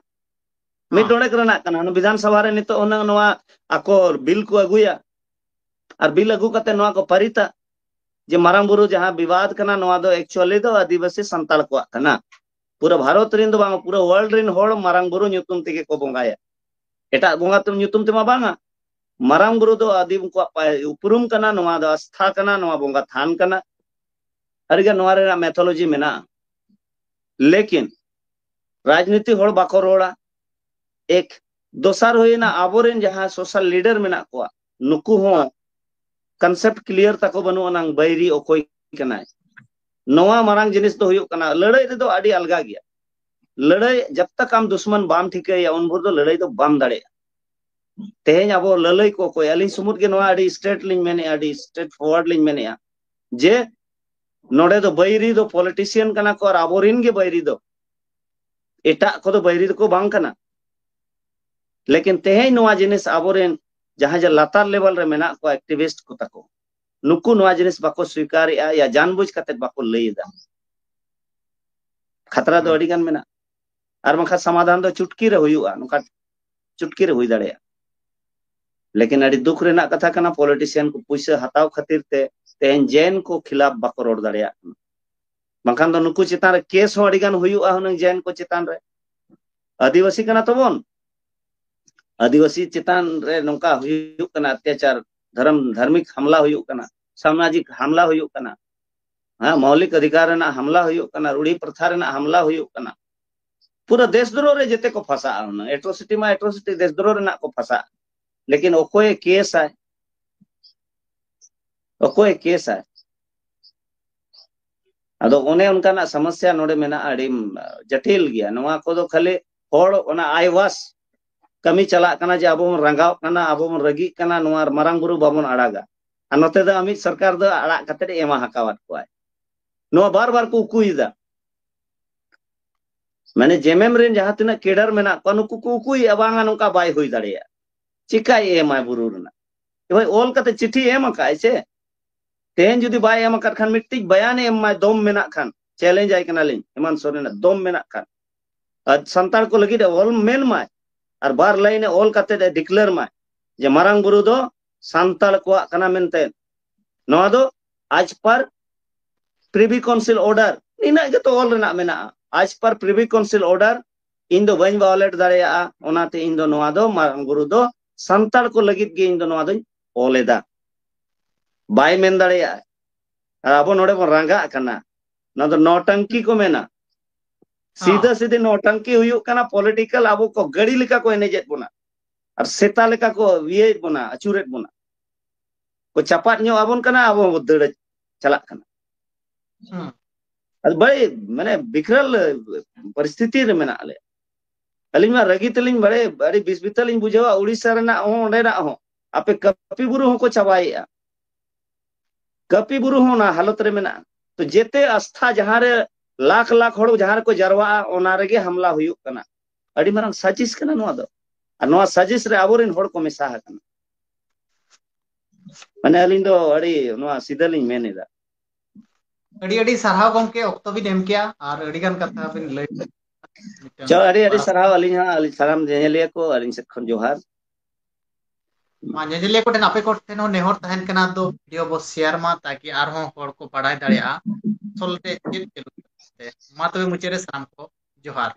ᱢᱤᱫ ᱦᱮᱸ᱾ ᱰᱚᱸᱰᱮᱠ ᱨᱮᱱᱟᱜ ᱠᱟᱱᱟ᱾ ᱵᱤᱫᱷᱟᱱ ᱥᱚᱵᱷᱟ ᱨᱮ ᱱᱤᱛᱚᱜ ᱦᱩᱱᱟᱹᱝ ᱱᱚᱣᱟ ᱟᱠᱚ ᱵᱤᱞ ᱠᱚ ᱟᱹᱜᱩᱭᱟ, ᱟᱨ ᱵᱤᱞ ᱟᱹᱜᱩ ᱠᱟᱛᱮ ᱱᱚᱣᱟ ᱠᱚ ᱯᱟᱹᱨᱤᱛᱟ ᱡᱮ ᱢᱟᱨᱟᱝ ᱵᱩᱨᱩ ᱡᱟᱦᱟᱸ ᱵᱤᱵᱟᱫ ᱠᱟᱱᱟ, ᱱᱚᱣᱟ ᱫᱚ ᱮᱠᱪᱩᱭᱟᱞᱤ ᱫᱚ ᱟᱹᱫᱤᱵᱟᱹᱥᱤ ᱥᱟᱱᱛᱟᱲ ᱠᱚᱣᱟᱜ ᱠᱟᱱᱟ᱾ ᱯᱩᱨᱟᱹ ᱵᱷᱟᱨᱚᱛ ᱨᱮᱱ ᱫᱚ ᱵᱟᱝ, ᱯᱩᱨᱟᱹ ᱣᱟᱨᱞᱰ ᱨᱮᱱ ᱦᱚᱲ ᱢᱟᱨᱟᱝ ᱵᱩᱨᱩ ᱧᱩᱛᱩᱢ ᱛᱮᱜᱮ ᱠᱚ ᱵᱚᱸᱜᱟᱭᱟ᱾ ᱮᱴᱟᱜ ᱵᱚᱸᱜᱟ ᱛᱮ ᱧᱩᱛᱩᱢ ᱛᱮᱢᱟ ᱵᱟᱝᱟ᱾ ᱢᱟᱨᱟᱝ ᱵᱩᱨᱩ ᱫᱚ ᱟᱹᱫᱤᱢ ᱠᱚᱣᱟᱜ ᱯᱟ- ᱩᱯᱨᱩᱢ ᱠᱟᱱᱟ, ᱱᱚᱣᱟ ᱫᱚ ᱟᱥᱛᱷᱟ ᱠᱟᱱᱟ, ᱱᱚᱣᱟ ᱵᱚᱸᱜᱟ ᱛᱷᱟᱱ ᱠᱟᱱᱟ᱾ ᱟᱹᱰᱤᱜᱟᱱ ᱱᱚᱣᱟ ᱨᱮᱱᱟᱜ ᱢᱮᱛᱷᱳᱞᱚᱡᱤ ᱢᱮᱱᱟᱜᱼᱟ᱾ ᱞᱮᱠᱤᱱ ᱨᱟᱡᱽᱱᱤᱛᱤ ᱦᱚᱲ ᱵᱟᱠᱚ ᱨᱚᱲᱟ᱾ ᱮᱠ, ᱫᱚᱥᱟᱨ ᱦᱩᱭᱱᱟ, ᱟᱵᱚᱨᱮᱱ ᱡᱟᱦᱟᱸ ᱥᱳᱥᱟᱞ ᱞᱤᱰᱟᱨ ᱢᱮᱱᱟᱜ ᱠᱚᱣᱟ, ᱱᱩᱠᱩ ᱦᱚᱸ ᱠᱚᱱᱥᱮᱯᱴ ᱠᱞᱤᱭᱟᱨ ᱛᱟᱠᱚ ᱵᱟᱹᱱᱩᱜ ᱟᱱᱟᱝ, ᱵᱟᱹᱭᱨᱤ ᱚᱠᱚᱭ ᱠᱟᱱᱟᱭ᱾ ᱱᱚᱣᱟ ᱢᱟᱨᱟᱝ ᱡᱤᱱᱤᱥ ᱫᱚ ᱦᱩᱭᱩᱜ ᱠᱟᱱᱟ, ᱞᱟᱹᱲᱦᱟᱹᱭ ᱨᱮᱫᱚ ᱟᱹᱰᱤ ᱟᱞᱜᱟ ᱜᱮᱭᱟ᱾ ᱞᱟᱹᱲᱦᱟᱹᱭ ᱡᱟᱵ ᱛᱟᱠ ᱟᱢ ᱫᱩᱥᱢᱟᱱ ᱵᱟᱢ ᱴᱷᱤᱠᱟᱹᱭᱟ, ᱩᱱ ᱵᱷᱳᱨ ᱫᱚ ᱞᱟᱹᱲᱦᱟᱹᱭ ᱫᱚ ᱵᱟᱢ ᱫᱟᱲᱮᱭᱟᱜᱼᱟ᱾ ᱛᱮᱦᱮᱧ ᱟᱵᱚ ᱞᱟᱹᱞᱟᱹᱭ ᱠᱚ ᱚᱠᱚᱭ, ᱟᱹᱞᱤᱧ ᱥᱩᱢᱩᱫ ᱜᱮ ᱱᱚᱣᱟ ᱟᱹᱰᱤ ᱥᱴᱨᱮᱴ ᱞᱤᱧ ᱢᱮᱱᱮᱫᱼᱟ, ᱟᱹᱰᱤ ᱥᱴᱨᱮᱴ ᱯᱷᱚᱨᱣᱟᱨᱰ ᱞᱤᱧ ᱢᱮᱱᱮᱫᱼᱟ ᱡᱮ ᱱᱚᱰᱮ ᱫᱚ ᱵᱟᱹᱭᱨᱤ ᱫᱚ ᱯᱚᱞᱤᱴᱤᱥᱤᱭᱟᱱ ᱠᱟᱱᱟ ᱠᱚ ᱟᱨ ᱟᱵᱚᱨᱤᱱ ᱜᱮ ᱵᱟᱹᱭᱨᱤ ᱫᱚ, ᱮᱴᱟᱜ ᱠᱚᱫᱚ ᱵᱟᱹᱭᱨᱤ ᱫᱚᱠᱚ ᱵᱟᱝ ᱠᱟᱱᱟ᱾ ᱞᱮᱠᱤᱱ ᱛᱮᱦᱮᱧ ᱱᱚᱣᱟ ᱡᱤᱱᱤᱥ ᱟᱵᱚᱨᱮᱱ ᱡᱟᱦᱟᱸ ᱡᱮ ᱞᱟᱛᱟᱨ ᱞᱮᱵᱮᱞ ᱨᱮ ᱢᱮᱱᱟᱜ ᱠᱚᱣᱟ ᱮᱠᱴᱤᱵᱷᱤᱥᱴ ᱠᱚ ᱛᱟᱠᱚ, ᱱᱩᱠᱩ ᱱᱚᱣᱟ ᱡᱤᱱᱤᱥ ᱵᱟᱠᱚ ᱥᱣᱤᱠᱟᱨᱮᱜᱼᱟ ᱭᱟ ᱡᱟᱱᱵᱩᱡ ᱠᱟᱛᱮ ᱵᱟᱠᱚ ᱞᱟᱹᱭ ᱮᱫᱟ᱾ ᱠᱷᱟᱛᱨᱟ ᱫᱚ ᱦᱩᱸ᱾ ᱟᱹᱰᱤ ᱜᱟᱱ ᱢᱮᱱᱟᱜᱼᱟ᱾ ᱟᱨ ᱵᱟᱝᱠᱷᱟᱱ ᱥᱚᱢᱟᱫᱷᱟᱱ ᱫᱚ ᱪᱩᱴᱠᱤ ᱨᱮ ᱦᱩᱭᱩᱜᱼᱟ, ᱱᱚᱝᱠᱟ ᱪᱩᱴᱠᱤ ᱨᱮ ᱦᱩᱭ ᱫᱟᱲᱮᱭᱟᱜᱼᱟ᱾ ᱞᱮᱠᱤᱱ ᱟᱹᱰᱤ ᱫᱩᱠ ᱨᱮᱱᱟᱜ ᱠᱟᱛᱷᱟ ᱠᱟᱱᱟ, ᱯᱚᱞᱤᱴᱤᱥᱤᱭᱟᱱ ᱠᱚ ᱯᱩᱭᱥᱟᱹ ᱦᱟᱛᱟᱣ ᱠᱷᱟᱹᱛᱤᱨ ᱛᱮ ᱛᱮᱦᱮᱧ ᱡᱮᱱ ᱠᱚ ᱠᱷᱤᱞᱟᱯ ᱵᱟᱠᱚ ᱨᱚᱲ ᱫᱟᱲᱮᱭᱟᱜ ᱠᱟᱱᱟ᱾ ᱵᱟᱝᱠᱷᱟᱱ ᱫᱚ ᱱᱩᱠᱩ ᱪᱮᱛᱟᱱ ᱨᱮ ᱠᱮᱥ ᱦᱚᱸ ᱟᱹᱰᱤ ᱜᱟᱱ ᱦᱩᱭᱩᱜᱼᱟ ᱦᱩᱱᱟᱹᱝ ᱡᱮᱱ ᱠᱚ ᱪᱮᱛᱟᱱ ᱨᱮ᱾ ᱟᱹᱫᱤᱵᱟᱹᱥᱤ ᱠᱟᱱᱟ ᱛᱟᱵᱚᱱ, ᱟᱹᱫᱤᱵᱟᱹᱥᱤ ᱪᱮᱛᱟᱱ ᱨᱮ ᱱᱚᱝᱠᱟ ᱦᱩᱭᱩᱜ ᱠᱟᱱᱟ ᱚᱛᱛᱟᱪᱟᱨ, ᱫᱷᱚᱨᱚᱢ, ᱫᱷᱟᱨᱢᱤᱠ ᱦᱟᱢᱞᱟ ᱦᱩᱭᱩᱜ ᱠᱟᱱᱟ, ᱥᱟᱢᱟᱡᱤᱠ ᱦᱟᱢᱞᱟ ᱦᱩᱭᱩᱜ ᱠᱟᱱᱟ, ᱦᱮᱸ, ᱢᱳᱣᱞᱤᱠ ᱚᱫᱷᱤᱠᱟᱨ ᱨᱮᱱᱟᱜ ᱦᱟᱢᱞᱟ ᱦᱩᱭᱩᱜ ᱠᱟᱱᱟ, ᱨᱩᱲᱤ ᱯᱨᱚᱛᱷᱟ ᱨᱮᱱᱟᱜ ᱦᱟᱢᱞᱟ ᱦᱩᱭᱩᱜ ᱠᱟᱱᱟ᱾ ᱯᱩᱨᱟᱹ ᱫᱮᱥ ᱫᱨᱳᱦ ᱨᱮ ᱡᱮᱛᱮ ᱠᱚ ᱯᱷᱟᱸᱥᱟᱜᱼᱟ᱾ ᱦᱩᱱᱟᱹᱝ ᱮᱴᱨᱳᱥᱤᱴᱤ ᱢᱟ ᱮᱴᱨᱳᱥᱤᱴᱤ, ᱫᱮᱥ ᱫᱨᱳᱦ ᱨᱮᱱᱟᱜ ᱠᱚ ᱯᱷᱟᱸᱥᱟᱜᱼᱟ᱾ ᱞᱮᱠᱤᱱ ᱚᱠᱚᱭᱮ ᱠᱮᱥᱟᱭ? ᱚᱠᱚᱭᱮ ᱠᱮᱥᱟᱭ? ᱟᱫᱚ ᱚᱱᱮ ᱚᱱᱠᱟᱱᱟᱜ ᱥᱚᱢᱚᱥᱥᱟ ᱱᱚᱰᱮ ᱢᱮᱱᱟᱜᱼᱟ, ᱟᱹᱰᱤ ᱡᱚᱴᱤᱞ ᱜᱮᱭᱟ᱾ ᱱᱚᱣᱟ ᱠᱚᱫᱚ ᱠᱷᱟᱹᱞᱤ ᱦᱚᱲ ᱚᱱᱟ ᱟᱭᱣᱟᱥ ᱠᱟᱹᱢᱤ ᱪᱟᱞᱟᱜ ᱠᱟᱱᱟ ᱡᱮ ᱟᱵᱚ ᱵᱚᱱ ᱨᱟᱸᱜᱟᱣ ᱠᱟᱱᱟ, ᱟᱵᱚ ᱵᱚᱱ ᱨᱟᱹᱜᱤᱜ ᱠᱟᱱᱟ, ᱱᱚᱣᱟ ᱢᱟᱨᱟᱝ ᱵᱩᱨᱩ ᱵᱟᱵᱚᱱ ᱟᱲᱟᱜᱟ᱾ ᱟᱨ ᱱᱚᱛᱮ ᱫᱚ ᱟᱢᱤᱡ ᱥᱚᱨᱠᱟᱨ ᱫᱚ ᱟᱲᱟᱜ ᱠᱟᱛᱮ ᱮ ᱮᱢᱟ ᱟᱠᱟᱣᱟᱫ ᱠᱚᱣᱟᱭ᱾ ᱱᱚᱣᱟ ᱵᱟᱨ ᱵᱟᱨ ᱠᱚ ᱩᱠᱩᱭᱮᱫᱟ᱾ ᱢᱟᱱᱮ ᱡᱮᱢᱮᱢ ᱨᱮᱱ ᱡᱟᱦᱟᱸ ᱛᱤᱱᱟᱹᱜ ᱠᱮᱰᱟᱨ ᱢᱮᱱᱟᱜ ᱠᱚᱣᱟ, ᱱᱩᱠᱩ ᱠᱚ ᱩᱠᱩᱭᱮᱫᱼᱟ, ᱵᱟᱝᱟ ᱱᱚᱝᱠᱟ ᱵᱟᱭ ᱦᱩᱭ ᱫᱟᱲᱮᱭᱟᱜᱼᱟ᱾ ᱪᱤᱠᱟᱭ ᱮᱢᱟᱭ ᱵᱩᱨᱩ ᱨᱮᱱᱟᱜ? ᱮ ᱵᱷᱟᱭ, ᱚᱞ ᱠᱟᱛᱮ ᱪᱤᱴᱷᱤ ᱮᱢ ᱟᱠᱟᱫ ᱟᱭ ᱥᱮ? ᱛᱮᱦᱮᱧ ᱡᱩᱫᱤ ᱵᱟᱭ ᱮᱢ ᱟᱠᱟᱫ ᱠᱷᱟᱱ, ᱢᱤᱫᱴᱤᱡ ᱵᱟᱭᱟᱱᱮ ᱮᱢ ᱢᱟᱭ, ᱫᱚᱢ ᱢᱮᱱᱟᱜ ᱠᱷᱟᱱ, ᱪᱮᱞᱮᱧᱡᱽ ᱟᱭ ᱠᱟᱱᱟᱞᱤᱧ, ᱦᱮᱢᱟᱱᱛ ᱥᱚᱨᱮᱱᱟᱜ ᱫᱚᱢ ᱢᱮᱱᱟᱜ ᱠᱷᱟᱱ, ᱟᱨ ᱥᱟᱱᱛᱟᱲ ᱠᱚ ᱞᱟᱹᱜᱤᱫ ᱮ ᱚᱞ ᱢᱮᱱ ᱢᱟᱭ, ᱟᱨ ᱵᱟᱨ ᱞᱟᱭᱤᱱ ᱮ ᱚᱞ ᱠᱟᱛᱮ ᱮ ᱰᱤᱠᱞᱮᱭᱟᱨ ᱢᱟᱭ ᱡᱮ ᱢᱟᱨᱟᱝ ᱵᱩᱨᱩ ᱫᱚ ᱥᱟᱱᱛᱟᱲ ᱠᱚᱣᱟᱜ ᱠᱟᱱᱟ ᱢᱮᱱᱛᱮ᱾ ᱱᱚᱣᱟ ᱫᱚ as per Privy Council order, ᱱᱤᱱᱟᱹᱜ ᱜᱮᱛᱚ ᱚᱞ ᱨᱮᱱᱟᱜ ᱢᱮᱱᱟᱜᱼᱟ, as per Privy Council order ᱤᱧ ᱫᱚ ᱵᱟᱹᱧ ᱵᱟᱭᱳᱞᱮᱴ ᱫᱟᱲᱮᱭᱟᱜᱼᱟ, ᱚᱱᱟᱛᱮ ᱤᱧ ᱫᱚ ᱱᱚᱣᱟ ᱫᱚ ᱢᱟᱨᱟᱝ ᱵᱩᱨᱩ ᱫᱚ ᱥᱟᱱᱛᱟᱲ ᱠᱚ ᱞᱟᱹᱜᱤᱫ ᱜᱮ ᱤᱧ ᱫᱚ ᱱᱚᱣᱟ ᱫᱚᱧ ᱚᱞ ᱮᱫᱟ᱾ ᱵᱟᱭ ᱢᱮᱱ ᱫᱟᱲᱮᱭᱟᱜᱼᱟ᱾ ᱟᱨ ᱟᱵᱚ ᱱᱚᱰᱮ ᱵᱚᱱ ᱨᱟᱸᱜᱟᱜ ᱠᱟᱱᱟ, ᱱᱚᱣᱟ ᱫᱚ ᱱᱚᱴᱟᱝᱠᱤ ᱠᱚ ᱢᱮᱱᱟ᱾ ᱥᱤᱫᱷᱟᱹ ᱥᱤᱫᱷᱟᱹ ᱱᱚᱴᱟᱝᱠᱤ ᱦᱩᱭᱩᱜ ᱠᱟᱱᱟ, ᱯᱚᱞᱤᱴᱤᱠᱟᱞ ᱟᱵᱚ ᱠᱚ ᱜᱟᱹᱲᱤ ᱞᱮᱠᱟ ᱠᱚ ᱮᱱᱮᱡᱮᱫ ᱵᱚᱱᱟ, ᱟᱨ ᱥᱮᱛᱟ ᱞᱮᱠᱟ ᱠᱚ ᱤᱭᱟᱹᱭᱮᱫ ᱵᱚᱱᱟ, ᱟᱹᱪᱩᱨᱮᱫ ᱵᱚᱱᱟ᱾ ᱠᱚ ᱪᱟᱯᱟᱫ ᱧᱚᱜ ᱟᱵᱚᱱ ᱠᱟᱱᱟ, ᱟᱵᱚ ᱦᱚᱸ ᱫᱟᱹᱲ ᱪᱟᱞᱟᱜ ᱠᱟᱱᱟ᱾ ᱦᱩᱸ᱾ ᱟᱫᱚ ᱵᱟᱹᱲᱤ, ᱢᱟᱱᱮ, ᱵᱤᱠᱨᱟᱞ ᱯᱚᱨᱤᱥᱛᱷᱤᱛᱤ ᱨᱮ ᱢᱮᱱᱟᱜ ᱞᱮᱭᱟ᱾ ᱟᱹᱞᱤᱧ ᱢᱟ ᱨᱟᱹᱜᱤ ᱛᱮᱞᱤᱧ ᱵᱟᱲᱮ, ᱟᱹᱰᱤ ᱵᱤᱥ ᱵᱤᱛᱟᱹ ᱞᱤᱧ ᱵᱩᱡᱷᱟᱹᱣᱟ, ᱩᱲᱤᱥᱥᱟ ᱨᱮᱱᱟᱜ ᱦᱚᱸ, ᱚᱸᱰᱮᱱᱟᱜ ᱦᱚᱸ᱾ ᱟᱯᱮ ᱠᱟᱹᱯᱤ ᱵᱩᱨᱩ ᱦᱚᱸᱠᱚ ᱪᱟᱵᱟᱭᱮᱫᱼᱟ᱾ ᱠᱟᱹᱯᱤ ᱵᱩᱨᱩ ᱦᱚᱸ ᱚᱱᱟ ᱦᱟᱞᱚᱛ ᱨᱮ ᱢᱮᱱᱟᱜᱼᱟ᱾ ᱛᱚ ᱡᱮᱛᱮ ᱟᱥᱛᱷᱟ ᱡᱟᱦᱟᱸ ᱨᱮ ᱞᱟᱠᱷ ᱞᱟᱠᱷ ᱦᱚᱲ ᱡᱟᱦᱟᱸ ᱨᱮᱠᱚ ᱡᱟᱨᱣᱟᱜᱼᱟ, ᱚᱱᱟ ᱨᱮᱜᱮ ᱦᱟᱢᱞᱟ ᱦᱩᱭᱩᱜ ᱠᱟᱱᱟ᱾ ᱟᱹᱰᱤ ᱢᱟᱨᱟᱝ ᱥᱟᱡᱤᱥ ᱠᱟᱱᱟ ᱱᱚᱣᱟ ᱫᱚ᱾ ᱟᱨ ᱱᱚᱣᱟ ᱥᱟᱡᱤᱥ ᱨᱮ ᱟᱵᱚᱨᱮᱱ ᱦᱚᱲ ᱠᱚ ᱢᱮᱥᱟ ᱟᱠᱟᱱᱟ᱾ ᱢᱟᱱᱮ ᱟᱹᱞᱤᱧ ᱫᱚ ᱟᱹᱰᱤ ᱱᱚᱣᱟ ᱥᱤᱫᱷᱟᱹ ᱞᱤᱧ ᱢᱮᱱ ᱮᱫᱟ᱾ ᱟᱹᱰᱤ ᱟᱹᱰᱤ ᱥᱟᱨᱦᱟᱣ ᱜᱚᱢᱠᱮ, ᱚᱠᱛᱚ ᱵᱤᱱ ᱮᱢ ᱠᱮᱜᱼᱟ ᱟᱨ ᱟᱹᱰᱤ ᱜᱟᱱ ᱠᱟᱛᱷᱟ ᱵᱤᱱ ᱞᱟᱹᱭ ᱠᱮᱫᱟ᱾ ᱢᱤᱫᱴᱟᱝ ᱪᱚ, ᱟᱹᱰᱤ ᱟᱹᱰᱤ ᱵᱟᱲᱟ ᱥᱟᱨᱦᱟᱣ᱾ ᱟᱹᱞᱤᱧ ᱦᱚᱸ, ᱟᱹᱞᱤᱧ ᱥᱟᱱᱟᱢ ᱧᱮᱧᱮᱞᱤᱭᱟᱹ ᱠᱚ ᱟᱹᱞᱤᱧ ᱥᱮᱫ ᱠᱷᱚᱱ ᱡᱚᱦᱟᱨ᱾ ᱢᱟ ᱧᱮᱧᱮᱞᱤᱭᱟᱹ ᱠᱚᱴᱷᱮᱱ ᱟᱯᱮ ᱠᱚᱴᱷᱮᱱ ᱦᱚᱸ ᱱᱮᱦᱚᱨ ᱛᱟᱦᱮᱱ ᱠᱟᱱᱟ, ᱫᱚ ᱵᱷᱤᱰᱤᱭᱳ ᱵᱚ ᱥᱮᱭᱟᱨ ᱢᱟ, ᱛᱟᱠᱤ ᱟᱨᱦᱚᱸ ᱦᱚᱲ ᱠᱚ ᱵᱟᱲᱟᱭ ᱫᱟᱲᱮᱭᱟᱜᱼᱟ ᱟᱥᱚᱞ ᱛᱮ ᱪᱮᱫ ᱪᱟᱹᱞᱩᱜ ᱠᱟᱱᱟ᱾ ᱢᱟ ᱛᱚᱵᱮ ᱢᱩᱪᱟᱹᱫ ᱨᱮ ᱥᱟᱱᱟᱢ ᱠᱚ ᱡᱚᱦᱟᱨ᱾